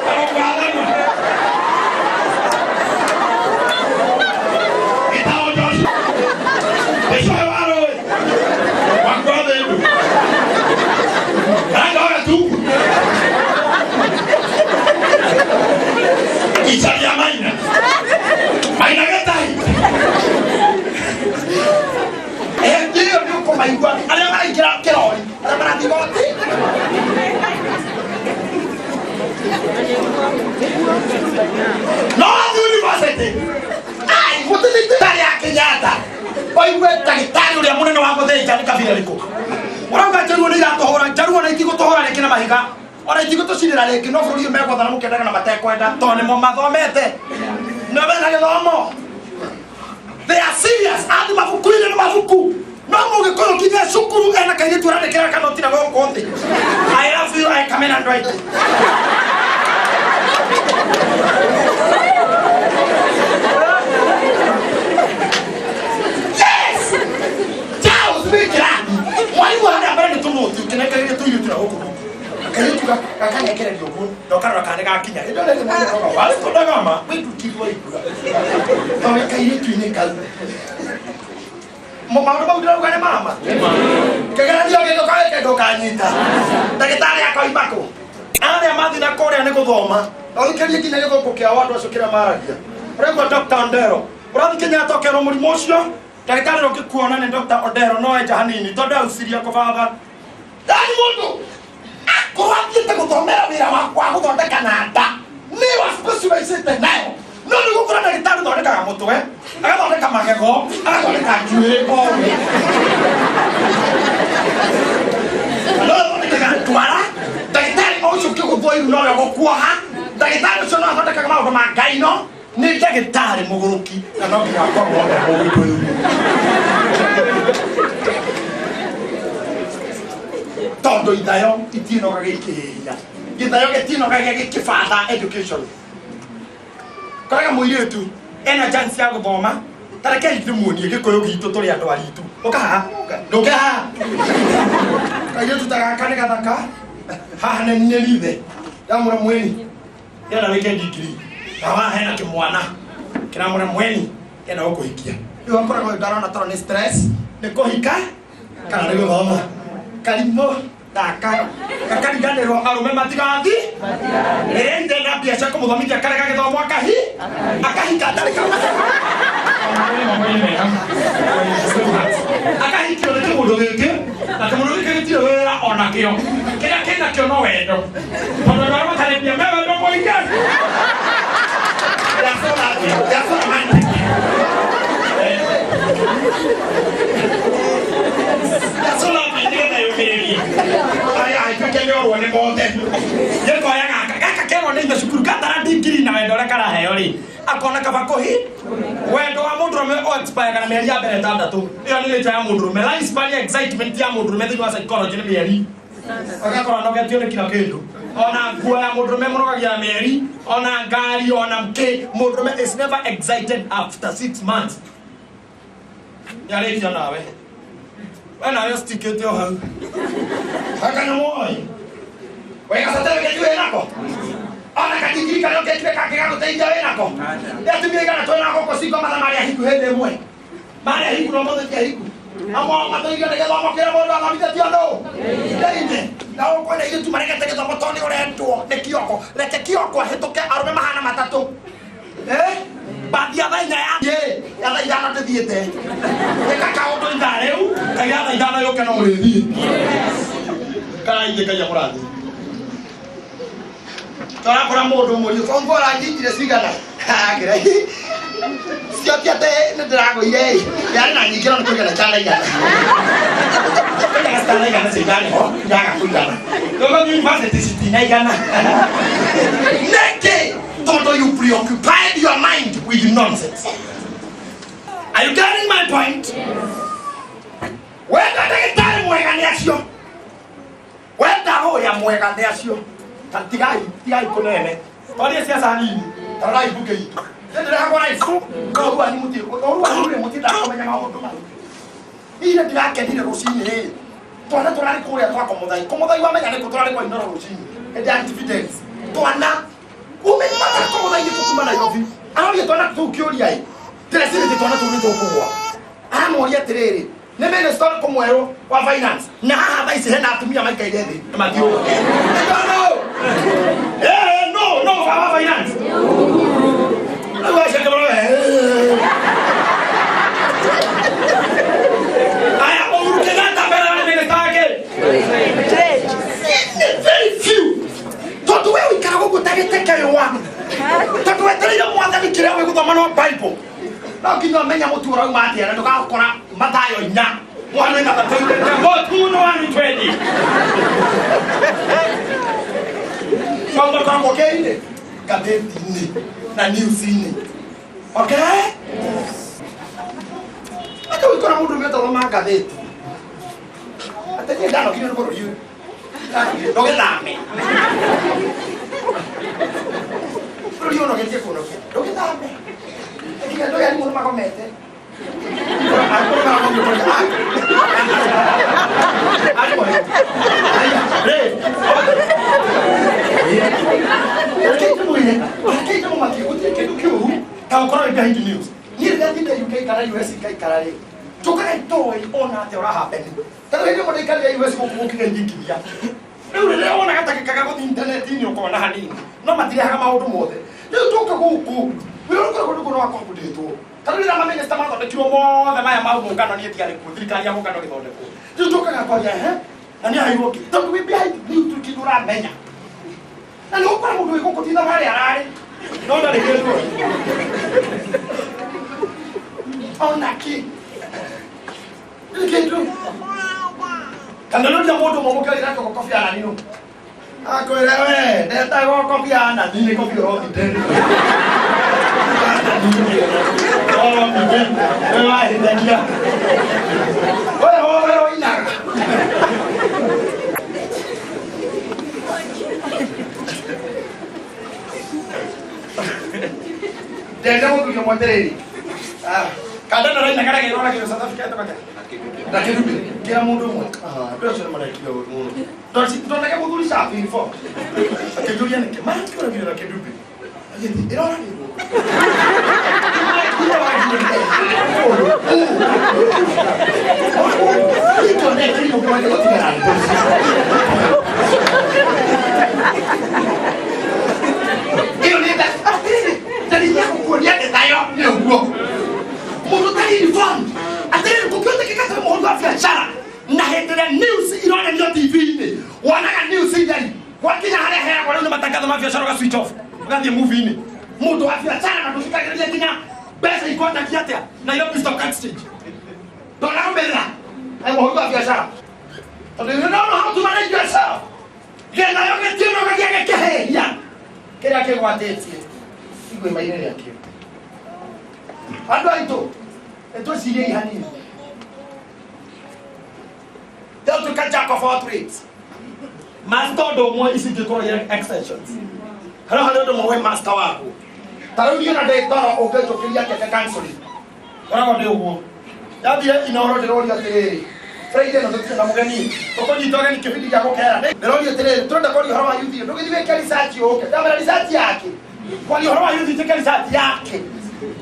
Karũngũ wa Thanwa. Gĩtaũ Joshua. Gĩcoe wa Rũĩ. Wakwa Thĩndũ. Ranga wa Gatuku. Icaria Maina. Maina Gĩtahi. Hĩndĩ ĩyo nĩ ũkũmaigua arĩa maraingĩra kĩrori, arĩa marathiĩ igoti. No athiĩ university. Ai, gũtirĩ thibitarĩ ya Kenyatta. Oigue ndagĩtarĩ ũrĩa mũnene wa gũthĩnja nĩ kabira rĩkũ. Ũrauga njaruo nĩ iratũhũra, njaruo na itigũtũhũra rĩngĩ na mahiga. Ona itigũtũcinĩra rĩngĩ no bũrũri ũyũ megwathana mũkĩendaga na matekwenda tondũ nĩmo mathomete. Na mena gĩthomo. They are serious. Athi mabuku-inĩ nĩ mabuku. No mũgĩkũyũ nginya cukuru ena kairĩtu arandĩkĩra kanoti na gũkũ thĩ. I love you, I come in and write. Yes! Charles wĩ kĩrathi. Mwarimũ harĩa mbere nĩ tũnoti ũkĩnengereria tũirĩtu na gũkũ gũkũ. Kairĩtu gakanengereria ũguo na ũkarora kana nĩ gakinya. Hĩndĩ ĩyo rĩngĩ mwarimũ akauga, "Wastodagama, wĩndukirwo igua." Tondũ kairĩtu-inĩ kau. Maũndũ mau ndĩrauga nĩ mama. Kĩgeranio gĩgũka wĩke ndũkanyita. Ndagĩtarĩ akoima kũ? Arĩa mathiĩ na kũrĩa nĩ gũthoma. Na ũthikĩrĩrie nginya gĩthũngũ kĩao andũ acio kĩrĩa maragia. Ũraigua Dr. Ondero. Ũrathiĩ Kenyatta ũkerwo mũrimũ ũcio ndagĩtarĩ ũrĩa ũngĩkuona nĩ Dr. Odero no enja hanini tondũ auciria kũbatha. Yaani mũndũ akorwo athiĩte gũthomera wĩra wa gũthondeka na nda nĩyo specializĩte nayo no nĩ gũkora ndagĩtarĩ ũthondekaga mũtwe agathondeka magego agathondeka njuĩrĩ othe no athondekaga ndwara ndagĩtarĩ o ũcio ũkĩgũthwo iru nowe ũgũkuoha ndagĩtarĩ ũcio no athondekaga maũndũ ma ngai no nĩ ndagĩtarĩ mũgũrũki na no nginya akorwo e mũgĩkũyũ. Tondũ ithayo itiĩnogaga ikĩhĩhia gĩthayo gĩtiĩnogaga gĩkĩbatha education koraga mũirĩtu ena chance ya gũthoma tareke ndĩmuonie gĩkũyũ gitũ tũrĩ andũ aritũ ũka haha ndũke haha kairĩtu ta gaka nĩ gathaka haha nĩ nĩ rithe yamũra mweni ndĩrenda wĩke degree na haha hena kĩmwana kĩramũra mweni ndĩrenda gũkũhikia rĩu akoragwo ũyũ ndarona toro nĩ stress nĩ kũhika. Kana nĩ gũthoma. Karimũ gaka gakariganĩrwo arũme matigathi rĩrĩa ithe na mbia cia kũmũthomithia karega gĩthomo akahi akahika ndarĩ akahikio nĩ kĩmũndũ gĩkĩ na kĩmũndũ gĩkĩ gĩtirĩ wĩra onakĩo kĩrĩa kĩnakĩo no wendo tondũ andũ arĩa matarĩ mbia me wendo mũingĩ. They are so lovely. They are so romantic. They are so lovely. Nĩgetha yũmĩrĩrie aya ituĩke nĩ orwo nĩ mothe gĩkoya gaka gaka kerwo nĩ ithe cukuru gatara ndigiri na wendo ũrĩa karaheo rĩ akona kaba kũhi wendo wa mũndũrũme o expire kana mĩeri ya mbere ĩtandatũ ĩyo nĩ nature ya mũndũrũme lifespan ya excitement ya mũndũrũme thĩinĩ wa psychology nĩ mĩeri agakorwo anogetio nĩ kila kĩndũ ona nguo ya mũndũrũme mũnogagia na mĩeri ona ngari ona mkĩ mũndũrũme is never excited after 6 months. Nĩarĩkia nawe we nawe ũcitikĩte o hau akanyamũĩ wega certificate wĩnako ona kadigiri karĩa ũkĩkire kangĩ gagũteithia wĩnako nĩ atumia igana twĩna gũkũ cingo matha marĩa hiku hĩndĩ ĩmwe marĩa hiku no mũthĩ ti hiku amwe matũirio nĩ gĩthomo kĩrĩa mũndũ athomithĩtio nũ thĩinĩ na ũkwenda ithuĩ tu maregete gĩthomo tondũ nĩ ũrendwo nĩ kĩoko reke kĩoko ahĩtũke arũme mahana matatũ. Eh? Bathi ya thaa inya ya ya thaa ithano ndĩthiĩte ĩka kaũndũ ithaa rĩu kaira thaa ithano yũke no ũrĩthiĩ kana ingĩ kaia mũrathiĩ torakora mũndũ mũriũ form four aranyitire cigana akĩra cio ti atĩ nĩ ndĩragũire ĩ yarĩ na nyingĩ no nĩ kũigana itanaigana kũigana citanaigana cio itarĩ ho iraga kũigana Ndogo university citinaigana nĩkĩ tondũ you preoccupied your mind with nonsense. Are you getting my point? Wenda ndagĩtarĩ mwega nĩ acio wenda ũya mwega nĩ acio. Ta tigai tigai kũnene twarie ciaca nini tarorai mbunge itũ ndĩrehagwo raici ũru wanyu mũtirĩ ũru wanyu rĩ mũtindaga kũmenya maũndũ mau niĩ ndĩrakenire rũcinĩ rĩ twana tũrarĩ kũrĩa twa kũmũthai kũmũthai wamenya nĩkũ tũrarĩ kwa inoro rũcinĩ hĩndĩ ya dividends twana umenya kũmũthai nĩkũ kuma Nairobi aroria twana tũu kĩũria ĩ ndĩrecirĩtie twana tũu nĩ tũkũgwa aramoria atĩrĩrĩ nĩ minister ũrĩkũ mwerũ wa finance na haha thaa ici hena atumia maikaire thĩ na matiũĩ. No, eh, no, no, wa finance rĩu acio kĩmũrore. Aya, Uhuru Kenyatta mbere wa minister wake nĩ very few tondũ we ũikara gũkũ ta gĩtekeyũa tondũ wetereire mwathani kĩrĩa wĩ gũthoma no Bible no nginya ũmenya mũtu ũrauma atĩa na ndũgakora Mathayo inya mwana ithathatũ Mũtu nĩ wa twendi. Maũndũ makoragwo kĩ-inĩ ngathĩti-inĩ na news-inĩ okay ata wikora mũndũ ũmwe ũtathoma ngathĩti atĩ niĩ ndanogire nĩ bũrũri ũyũ ndũgĩthame bũrũri ũyũ ũnogetie kũnokia ndũgĩthame nginya andũ aya arimũ nĩ magomete. Angĩkorwo maragomire arimũ rĩ reke ndĩmwĩre reke ndĩmũmakie gũtirĩ kĩndũ kĩũru ta gũkorwo wĩ behind news. Niĩ rĩrĩa thiĩte UK kana US ngaikara rĩ njũkaga itoĩ ona atĩa ũrahapeni tondũ hĩndĩ ĩmwe ndaikarire US gũkũ gũkinya ingĩkinya rĩu rĩrĩa wona gatagĩka ga gũthiĩ intaneti-inĩ ũkona hanini no matirehaga maũndũ mothe rĩu tũka gũkũ wĩra ũrĩa ũkoragwo nĩguo no wakombundĩtwo tondũ rĩrĩa mamĩnĩsta mathondekirwo mothe maya ma mũngano niĩ ndiarĩ kuo thirikari ya mũngano ĩgĩthondekwo rĩu tũkaga kwaria he na nĩ aheirwo kĩ tondũ wĩ behind news tũ kĩndũ ũramenya na nĩ ũgũkora mũndũ wĩ gũkũ ti thabarĩ ararĩ no ndarĩ kĩndũ ona kĩ nĩ kĩndũ kana nĩ mũndũ ũmwe mũkĩrĩra koko Kofi Annan nũ akwĩra we ndetagwo Kofi Annan nĩ Kofi Olomide Olomide we wahĩtania we we ũinaga. Ndende mũthuri ũmwe atĩrĩrĩ kanda ndoraina karĩa keroragĩrwo South Africa etoka na kĩrumĩ kĩra mũndũ ũmwe andũ acio nĩ marekire ũru mũno ndonage mũthuri safi before akĩnjũria nĩkĩ marakĩoragire na kĩndumbi agĩthiĩ ĩroragĩrwo Mwende gũtigana na ĩyo nĩ atĩrĩrĩ ndariri ya gũkuonia gĩthayo nĩ ũguo mũndũ ũtarĩ informed atĩrĩrĩ kũngĩhotekeka twĩ mũhũri wa biacara na hĩndĩ ĩrĩa news ironanio tv-inĩ wonaga news itheri gwakinya harĩa heagwo rĩu nĩ matangatho ma biacara ũga switch off ũgathiĩ movie-inĩ mũndũ wa biacara na ndũthikagĩrĩria nginya mbeca ikwatagia atĩa Nairobi Stock Exchange ndonarũmĩrĩra na mũhũri wa biacara tondũ you don't know how to manage yourself gĩthayo gĩtiũnogagia gĩkĩhĩhia kĩrĩa kĩgwatĩtie igwĩma-inĩ rĩakĩo andũ aitũ nĩtwĩciriei hanini tatuĩka jack of all trades master ũndũ ũmwe ici ingĩkorwo irĩ extensions harĩa harĩ ũndũ ũmwe wĩ master waku ta rĩu niĩ na ndĩ toro ũngĩnjũkĩria keke counseling koragwo ndĩ ũguo ndathire Inooro ndĩroria atĩrĩrĩ Friday ĩno tũtirĩ na mũgeni tũkũnyita ũgeni kĩbindi gĩa gũkera ndĩroria atĩrĩrĩ tũrenda kwaria ũhoro wa youth ndũgĩthiĩ wĩke research ũke ndamera research yake kwaria ũhoro wa youth njĩke research yake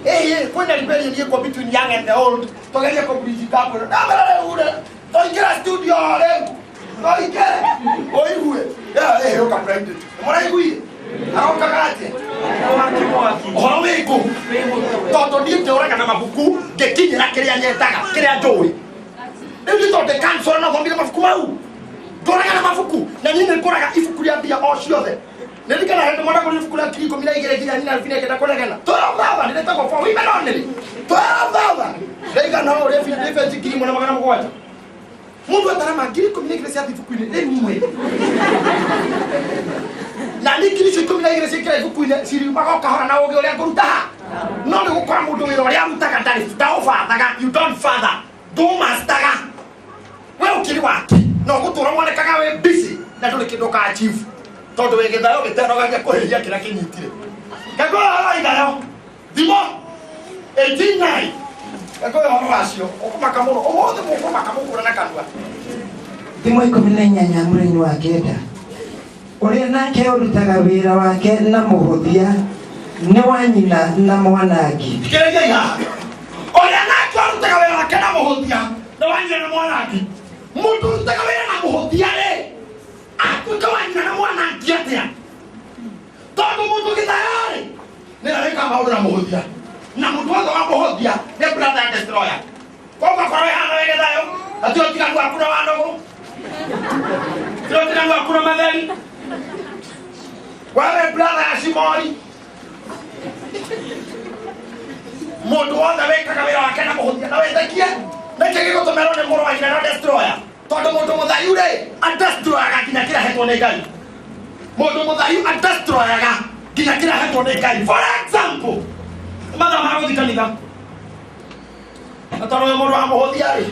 ĩĩ kwĩna rebellion ĩkuo between young and the old tũgerie kũ bridge gap ĩno ndamera rĩu rĩ tũingĩra studio rĩu tũingĩre ũigue ĩĩ ũka Friday mũraiguire arokaga atĩa Mwaki mwaki. ũhoro wĩkũ tondũ niĩ ndĩũraga na mabuku ngĩkinyĩra kĩrĩa nyendaga kĩrĩa njũĩ rĩu nĩ tondũ ndĩkansora no thomire mabuku mau ndũraga na mabuku na niĩ nĩ ngũraga ibuku rĩa mbia o ciothe nĩrikana hĩndĩ mwana kũrĩ ibuku rĩa 2012 nginya nyina ribine kenda kũregana 12,000 rĩtagwo for women only 12,000 rĩigana ũũ rĩ benji 1700 mũndũ atarama 12,000 cia ibuku-inĩ rĩmwe na nĩ ngiri icio 12 ciĩkĩra ibuku-inĩ ciriumaga o kahora na ũgĩ ũrĩa ngũruta ha no nĩ gũkora mũndũ wĩra ũrĩa arutaga ndarĩ ndaũbathaga you don't father ndũmastaga we ũkĩrĩ wake no gũtũra wonekaga wĩ busy na ndũrĩ kĩndũ ũka achieve tondũ wĩ gĩthayo gĩtenogagia kũhĩhia kĩrĩa kĩnyitire ngakũhe ũhoro wa ithayo thimo 18:9 ngakũhe ũhoro wacio ũkũmaka mũno ũmũthĩ mũkũmaka mũkũra na kanua Thimo 18 mũrĩmi wa kenda ũrĩa nake ũrutaga wĩra wake na mũhũthia nĩ wa nyina na mwanangi thikĩrĩriai haha ũrĩa nake ũrutaga wĩra wake na mũhũthia nĩ wa nyina na mwanangi mũndũ ũrutaga wĩra na mũhũthia rĩ atuĩka wa nyina na mwanangi atĩa tondũ mũndũ gĩthayo rĩ nĩ arĩka maũndũ na mũhũthia na mũndũ wothe wa mũhũthia nĩ brother and destroyer koguo korwo wĩ hana wĩ gĩthayo hatirĩ ũtiganu waku na wa nũgũ hatirĩ ũtiganu waku na matheri wewe brother ya Simoni mũndũ wothe wĩkaga wĩra wake na mũhũthia na wĩtĩkie nĩkĩ gĩgũtũmerwo nĩ mũrũ wa nyina na destroyer tondũ mũndũ mũthayu rĩ adestroyaga nginya kĩrĩa ahetwo nĩ Ngai mũndũ mũthayu adestroyaga nginya kĩrĩa ahetwo nĩ Ngai for example mathaa ma gũthiĩ kanitha na tondũ wĩ mũndũ wa mũhũthia rĩ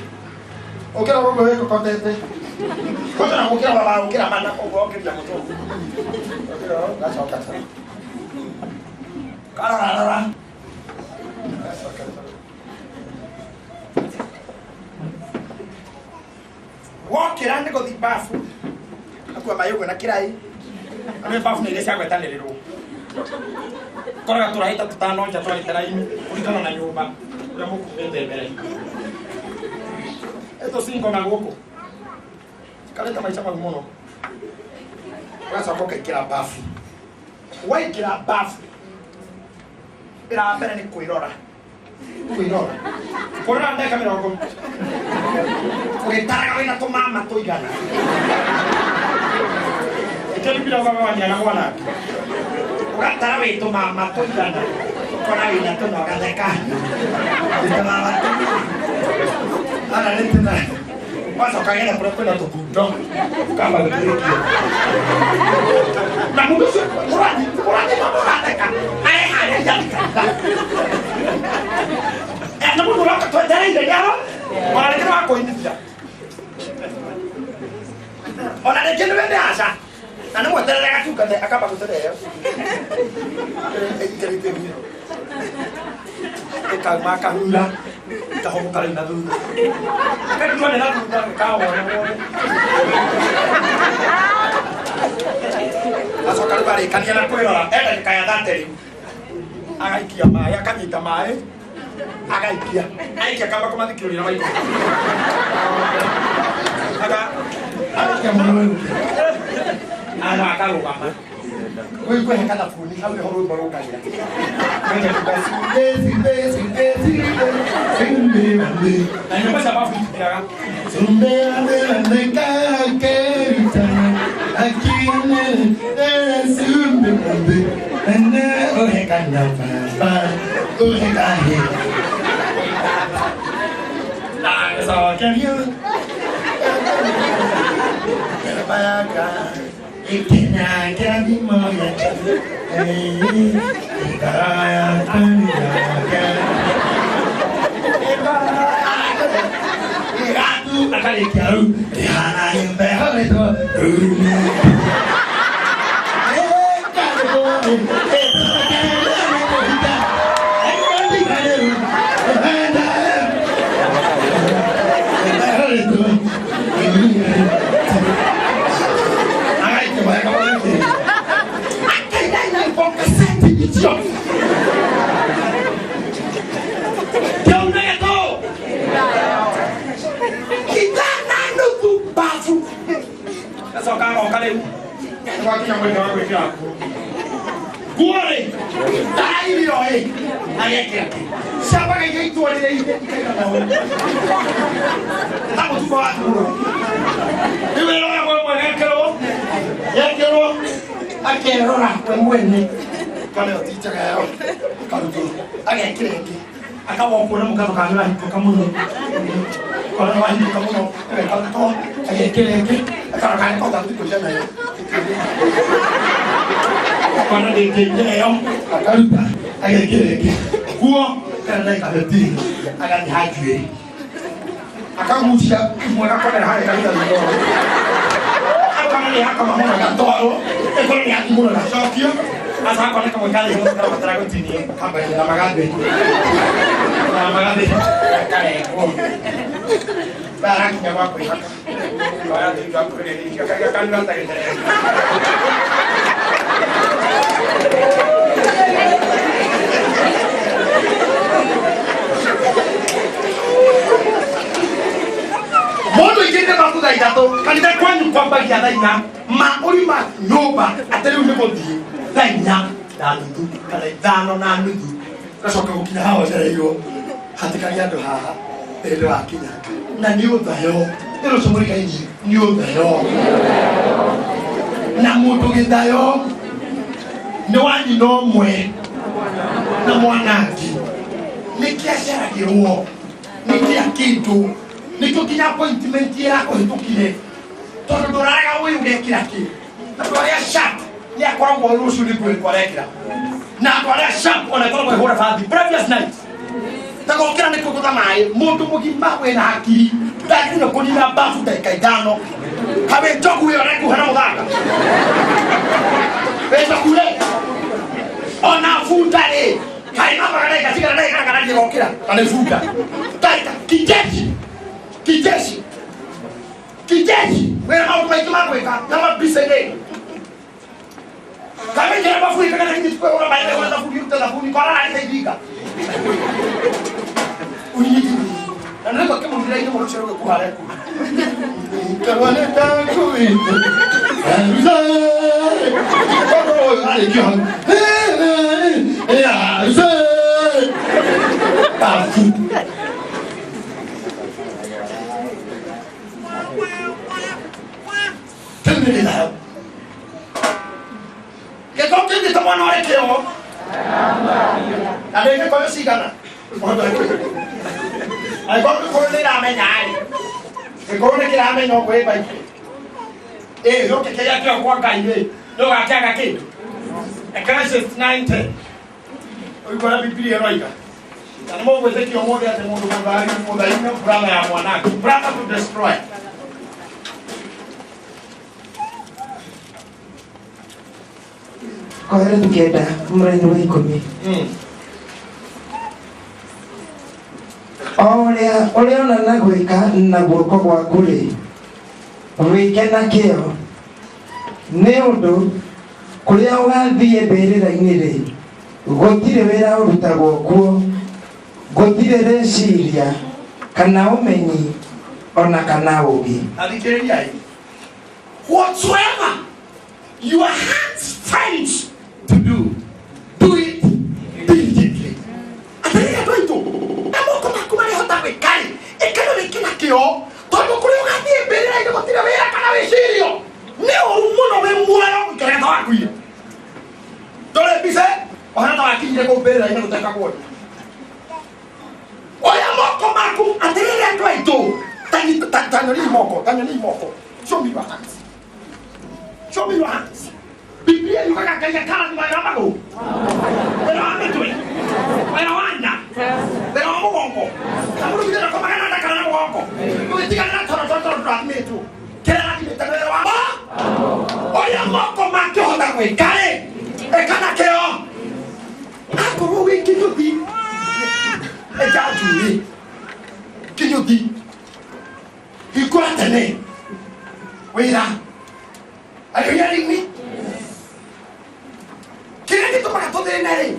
ũkĩra ũguo wĩkokotete kwanza na gũkĩra baba gũkĩra mana ũguo ũkĩria mũtwe ũkĩra ũgacoka toro karorarora ũgacoka toro wokĩra nĩ gũthiĩ bafu akua maĩ ũguo na kĩraĩ nĩ bafu nĩ iria cia gwetanĩrĩrwo koraga tũrahĩta tũtano nja twarĩte raini kũringana na nyũmba ũrĩa mũkumĩte mbere ĩtũcingo na gũkũ karĩte maica mau mũno ũgacoka ũkaingĩra bafu waingĩra bafu wĩra wa mbere nĩ kwĩrora kwĩrora kwĩrora ndagĩka mĩrongo ũgĩtaraga wĩna tũmama tũigana ĩkĩribira ũgaga na mwanake ũgatara wĩ tũmama tũigana ũkona wĩna tũna ũgatheka tũmama ana nĩ tũna wacoka gera kũrĩa kwĩna tũkundo ũkamba gũtuĩkia na mũndũ ũcio ũrathiĩ ũrathiĩ na ũratheka areharĩria kanitha na mũndũ ũroka twetereire nĩaro ona rĩngĩ nĩ wakũinithia ona rĩngĩ nĩwe nĩ aca na nĩ mweterere gatungate akamba gũtereo ĩikarĩte ĩkauma akahura kahũmũka rĩu na thutha akarigwo nĩ na thutha gĩkawona wone acoka rĩu arĩkania na kwĩrora e ndagĩka ya thate rĩu agaikia maĩ akanyita maĩ agaikia aikia kamba kũmathikĩrĩria na maitho aga Agaikia mũno wĩrute. Ana akarũgama. Wĩigue he kathabuni hau nĩho rwĩmbo rũkagĩra. Sinde, sinde, sinde, sinde, sinde, sinde. Na nyũmba cia babu itithiraga. Sinde, sinde, kakerita, akine, sinde, sinde, ene, oheka nyapapa, oheka he. Ndacokerio. Baraka, ikena kĩrathimo gĩake, ngoro yakwa nĩyake. Ĩgatu akarĩkia rĩu, ĩhana nyũmba ĩhũrĩtwo ruru. Gacoka agoka rĩu. Gwakinya mũthenya wa gwĩkĩra nguo. Nguo rĩ, Ndarairiro ĩ, agekĩra kĩ? Ciambaga igaitwo rĩrĩa ikaigana ũũ. Ta mũtumbo wa ngũrwe. rĩu ĩroya mwe mwe gekĩrwo. Gekĩrwo, akerora we mwene. Kana ĩyo ti njega ĩyo, akarutwo, agekĩra ĩngĩ. Akawokwo na mũkatho kana nĩwahingũka mũno. Kona nĩwahingũka mũno, ĩgakarutwo, agekĩra ĩngĩ, akarora kana nĩkahota gũthiĩ kũiga nayo. Kona ndĩngĩingĩra ĩyo, akaruta, agekĩra ĩngĩ. Nguo, kana ndagĩka 15, agathiĩ ha njuĩrĩ. Akagucia imwe gakomera harĩa karuta thutha ũũ. Akona nĩ yakoma mũno gatwarwo, ĩkorwo nĩ yathi mũno gacokio. Aca akona kamwe karĩ igũrũ karabatara gũtinio. Kambagia na magathĩ. Na magathĩ karengwo. Barakinya gwa kwĩhaka. Oya thutha kwĩrĩria kanua ta gĩthere. Mũndũ aingĩrire babu thaa ithatũ, kanitha kwanyu kwambagia thaa inya, ma ũrima nyũmba atĩ rĩu nĩ gũthiĩ thaa 4:30 kana 5:30 ũgacoka gũkinya haha ũcereirwo hatĩkagia andũ haha hĩndĩ wakinya na nĩ ũthayo ĩrĩ ũcio mũrigainie nĩ ũthayo na mũndũ gĩthayo nĩ wa nyina ũmwe na mwanangi nĩ kĩaceragĩrwo nĩ kĩa kĩndũ nĩkĩo nginya appointment ĩrakũhĩtũkire tondũ ndũraraga ũyũ ũgekĩra kĩ andũ arĩa sharp nĩ akoragwo rũciũ nĩ nguo ĩrĩkũ arekĩra na andũ arĩa sharp ona ĩkoragwo ĩhũra bathi previous night tagokĩra nĩ kũgũtha maĩ mũndũ mũgima wĩna hakiri ndagĩrĩirwo kũnina babu ndagĩka ithano kawĩ njogu ĩyo ũrekuha na mũthanga wĩ njogu rĩ ona bunda rĩ kaĩ mambaga ndagĩka cigana ndagĩka kana gĩgokĩra na nĩ bunda ndagĩka kijeshi kijeshi kijeshi wĩna maũndũ maingĩ ma gwĩka na mabica-inĩ kamĩingĩra babu ĩkagana hinya kwĩhũra maĩ kwĩhũra thabuni ũrute thabuni kora arĩte ithinga unyiti na nĩguo kĩmũrutĩra-inĩ mũno ũcio rũgĩkuha reku Babu. Kĩu nĩ gĩthayo. Gĩko kĩngĩ ta mwana ũrĩ kĩo. Na nĩ gĩkoyo cigana? Angĩkorwo gĩkũyũ nĩ ĩramenya rĩ, gĩkũyũ nĩ kĩramenya ũguo ĩ maitũ. Ĩ gĩũke kĩrĩa kĩo kwa Ngai rĩ, nĩ ũgakĩaga kĩndũ. Ecclesiastes 9:10. Ũiguo ũrĩa Bibilia ĩroiga. Na nĩ mũgwĩtĩkia ũmũthĩ atĩ mũndũ mũthari mũthari nĩ brother ya mwanangi, brother to destroy. Kohelethu 9 mũraini wa 10. O ũrĩa ũrĩona na gwĩka na guoko gwaku rĩ, wĩke na kĩyo, nĩ ũndũ kũrĩa ũgathiĩ mbĩrĩra-inĩ rĩ, gũtirĩ wĩra ũrutagwo kuo, gũtirĩ rĩciria kana ũmenyi ona kana ũũgĩ. Athikĩrĩriai. Whatsoever your hands finds to do, do it diligently. Atĩrĩrĩ andũ aitũ, na moko maku marĩhota gwĩka-rĩ, ĩka na wĩke na kĩo, tondũ kũrĩa ũgathiĩ mbĩrĩra-inĩ gũtirĩ wĩra kana wĩcirio. Nĩ ũru mũno wĩ muoyo gũikara ta wakuire. Ndũrĩ mbica ũhana ta wakinyire kũu mbĩrĩra-inĩ gũtekagwo nĩ. Oya moko maku, atĩrĩrĩ andũ aitũ, tanyoni moko, tanyoni moko. Show me your hands. Show me your hands. Biblia yugaga Ngai akarathima wĩra wa magũrũ, wĩra wa mĩtwe, wĩra wa nda, wĩra wa mũgongo. Na mũndũ githĩ ndakomaga na nda kana na mũgongo. Mũgĩtigana na toro toro toro ndũrathimĩtwo. Kĩrĩa arathimĩte nĩ wĩra wa ũrĩa moko mangĩhota gwĩka-rĩ, ĩka na kĩo. Akorwo wĩ kĩnyũthi, enja njuĩrĩ. Kĩnyũthi, hingũra tene wĩra. Are you hearing me? Kĩrĩa gĩtũmaga tũthĩne rĩ,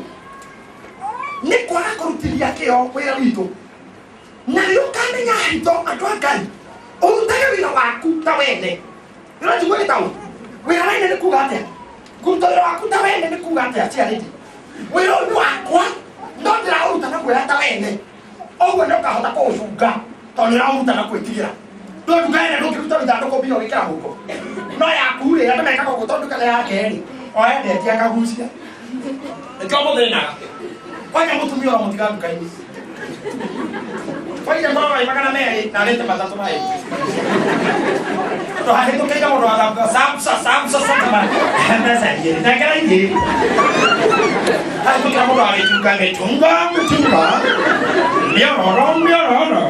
nĩ kwaga kũrutithia kĩo wĩra witũ. Na rĩrĩa ũkamenya hitho andũ a Ngai, ũrutage wĩra waku ta wene. Ũranjigua gĩtaũ? Wĩra wene nĩ kuga atĩa? Kũruta wĩra waku ta wene nĩ kuga atĩa ciarĩti? Wĩra ũyũ nĩ wakwa, no ndĩraũruta na kuoya ta wene. Ũguo nĩ ũkahota kũũcunga tondũ nĩ ũraũruta na kwĩtigĩra. No nduka ĩrĩa ndũngĩruta ithandũkũ mbia ũgĩkĩra mũhuko. No yaku rĩ, andũ mekaga ũguo tondũ nduka nĩ yake rĩ, o endetie akagucia. Nĩkĩo mũthĩnaga. Kwanja mũtumia ũramũtiga nduka-inĩ. Kwaire ngoragwo ĩ 200 na arĩte matatũ maĩ. Tondũ hahĩtũkĩire mũndũ wa thambusa, samsa, samsa, samsa, mbeca igĩrĩ, nengera igĩrĩ. Hahĩtũkĩra mũndũ wa mĩtunga, mĩtunga, mĩtunga, mĩororo, mĩororo,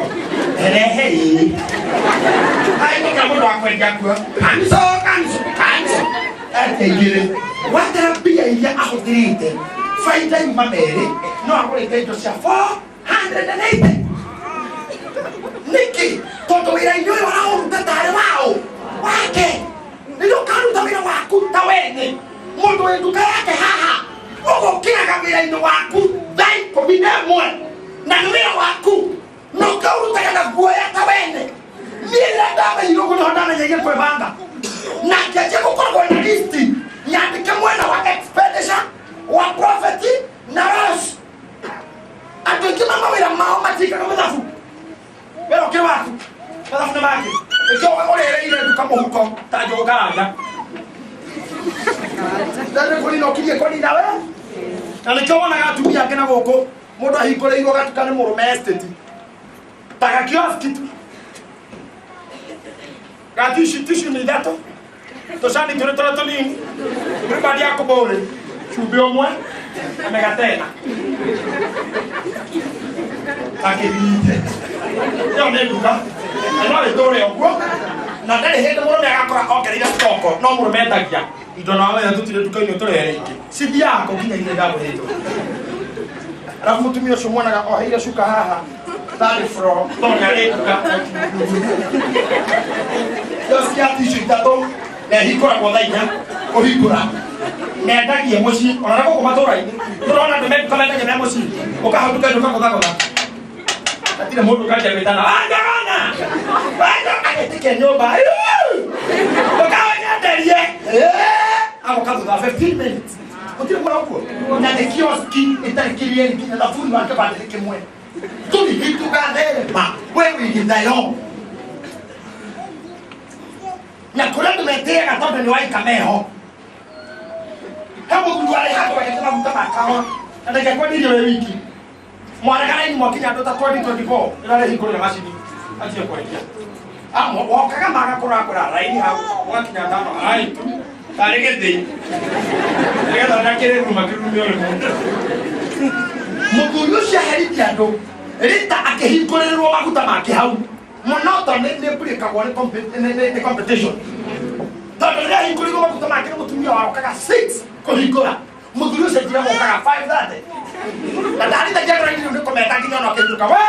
rehe ĩrĩ. Hahĩtũkĩra mũndũ wa kwendia nguo, kanso, kanso, kanso, ete igĩrĩ. Watara mbia iria ahũthĩrĩte, baida yuma merĩ, no agũrĩte indo cia 480. Nĩkĩ? Tondũ wĩra-inĩ ũyũ araũruta tarĩ waũ wake. Rĩrĩa ũkaruta wĩra waku ta wene, mũndũ wĩ nduka yake haha, ũgũkĩraga wĩra-inĩ waku thaa 11, na nĩ wĩra waku, na ũkaũrutaga na guoya ta wene. Niĩ rĩrĩa ndamenyire ũguo nĩho ndamenyeire kwĩbanga, na ngĩanjia gũkoragwo na listi nyandĩke mwena wa expenditure, wa profit na loss. Andũ aingĩ ma mawĩra mao matiikaga mathabu. Wĩra ũkĩrĩ waku, mathabu nĩ make. Nĩkĩo ũrĩrĩire nduka mũhuko ta njũgũ karanja. Na nĩ kũnina ũkirie kũnina we. Na nĩkĩo wonaga atumia angĩ na gũkũ mũndũ ahingũrĩirwo gatuka nĩ mũrũme estate. Ta gakioski tu. Ga tissue, tissue nĩ ithatũ. Tũcani tũrĩ tũrĩa tũnini. Rĩu ya kũbũrĩ. Cumbĩ ũmwe na mĩgate ĩna. Na kĩbiriti. Ĩyo nĩ nduka. Na no ĩtũre ũguo. Na ndarĩ hĩndĩ mũrũme agakora ongereire stoko, no mũrũme endagia indo na wamenya tũtirĩ nduka-inĩ tũrehere ingĩ. Cithiaga kũ nginya iria iragũrĩtwo. Arabu mũtumia ũcio muonaga oheire cuka haha third floor tondũ nĩ arĩ nduka. Kioski ya tissue ithatũ na ĩhingũragwo thaa inya kũhingũra. Mendagie mũciĩ ona na gũkũ matũra-inĩ tũrona andũ menduka mendagia me mũciĩ ũkahau nduka-inĩ ũkagũthagũtha. Hatirĩ mũndũ ũkanjia gwĩtana wanjagana wanjaga agĩtĩkia nyũmba ũkawenyenderie agoka thutha wa 15 minutes gũtirĩ kuona ũguo na nĩ kioski ĩtarĩ kĩrĩeri nginya thabuni wa kĩbandĩ kĩmwe tũri hitugatherema we wĩgithayo na kũrĩa andũ metĩaga tondũ nĩ waika meho he mũthuri warĩ handũ agĩte maguta ma kahũa na ndangĩakwendirie wĩ wiki mwarega raini mwakinya andũ ta 2024 ĩrarĩhingũrĩra macini anjie kwendia wokaga magakũra kũra raini hau ũgakinya tano ai tu tarĩ gĩthĩi nĩgetha ũrĩa kĩrĩruma kĩrume ũrĩmũ mũthuri ũcio aherithia andũ rita akĩhingũrĩrwo maguta make hau mũno to nĩ mbũrĩkagwo nĩ competition tondũ rĩrĩa ahingũrĩirwo maguta make nĩ mũtumia warokaga 6 kũhingũra mũthuri ũcio njira wokaga 5:30 na ndarithagia raini rĩu nĩ kũmeta nginya ona ũkĩinũka we.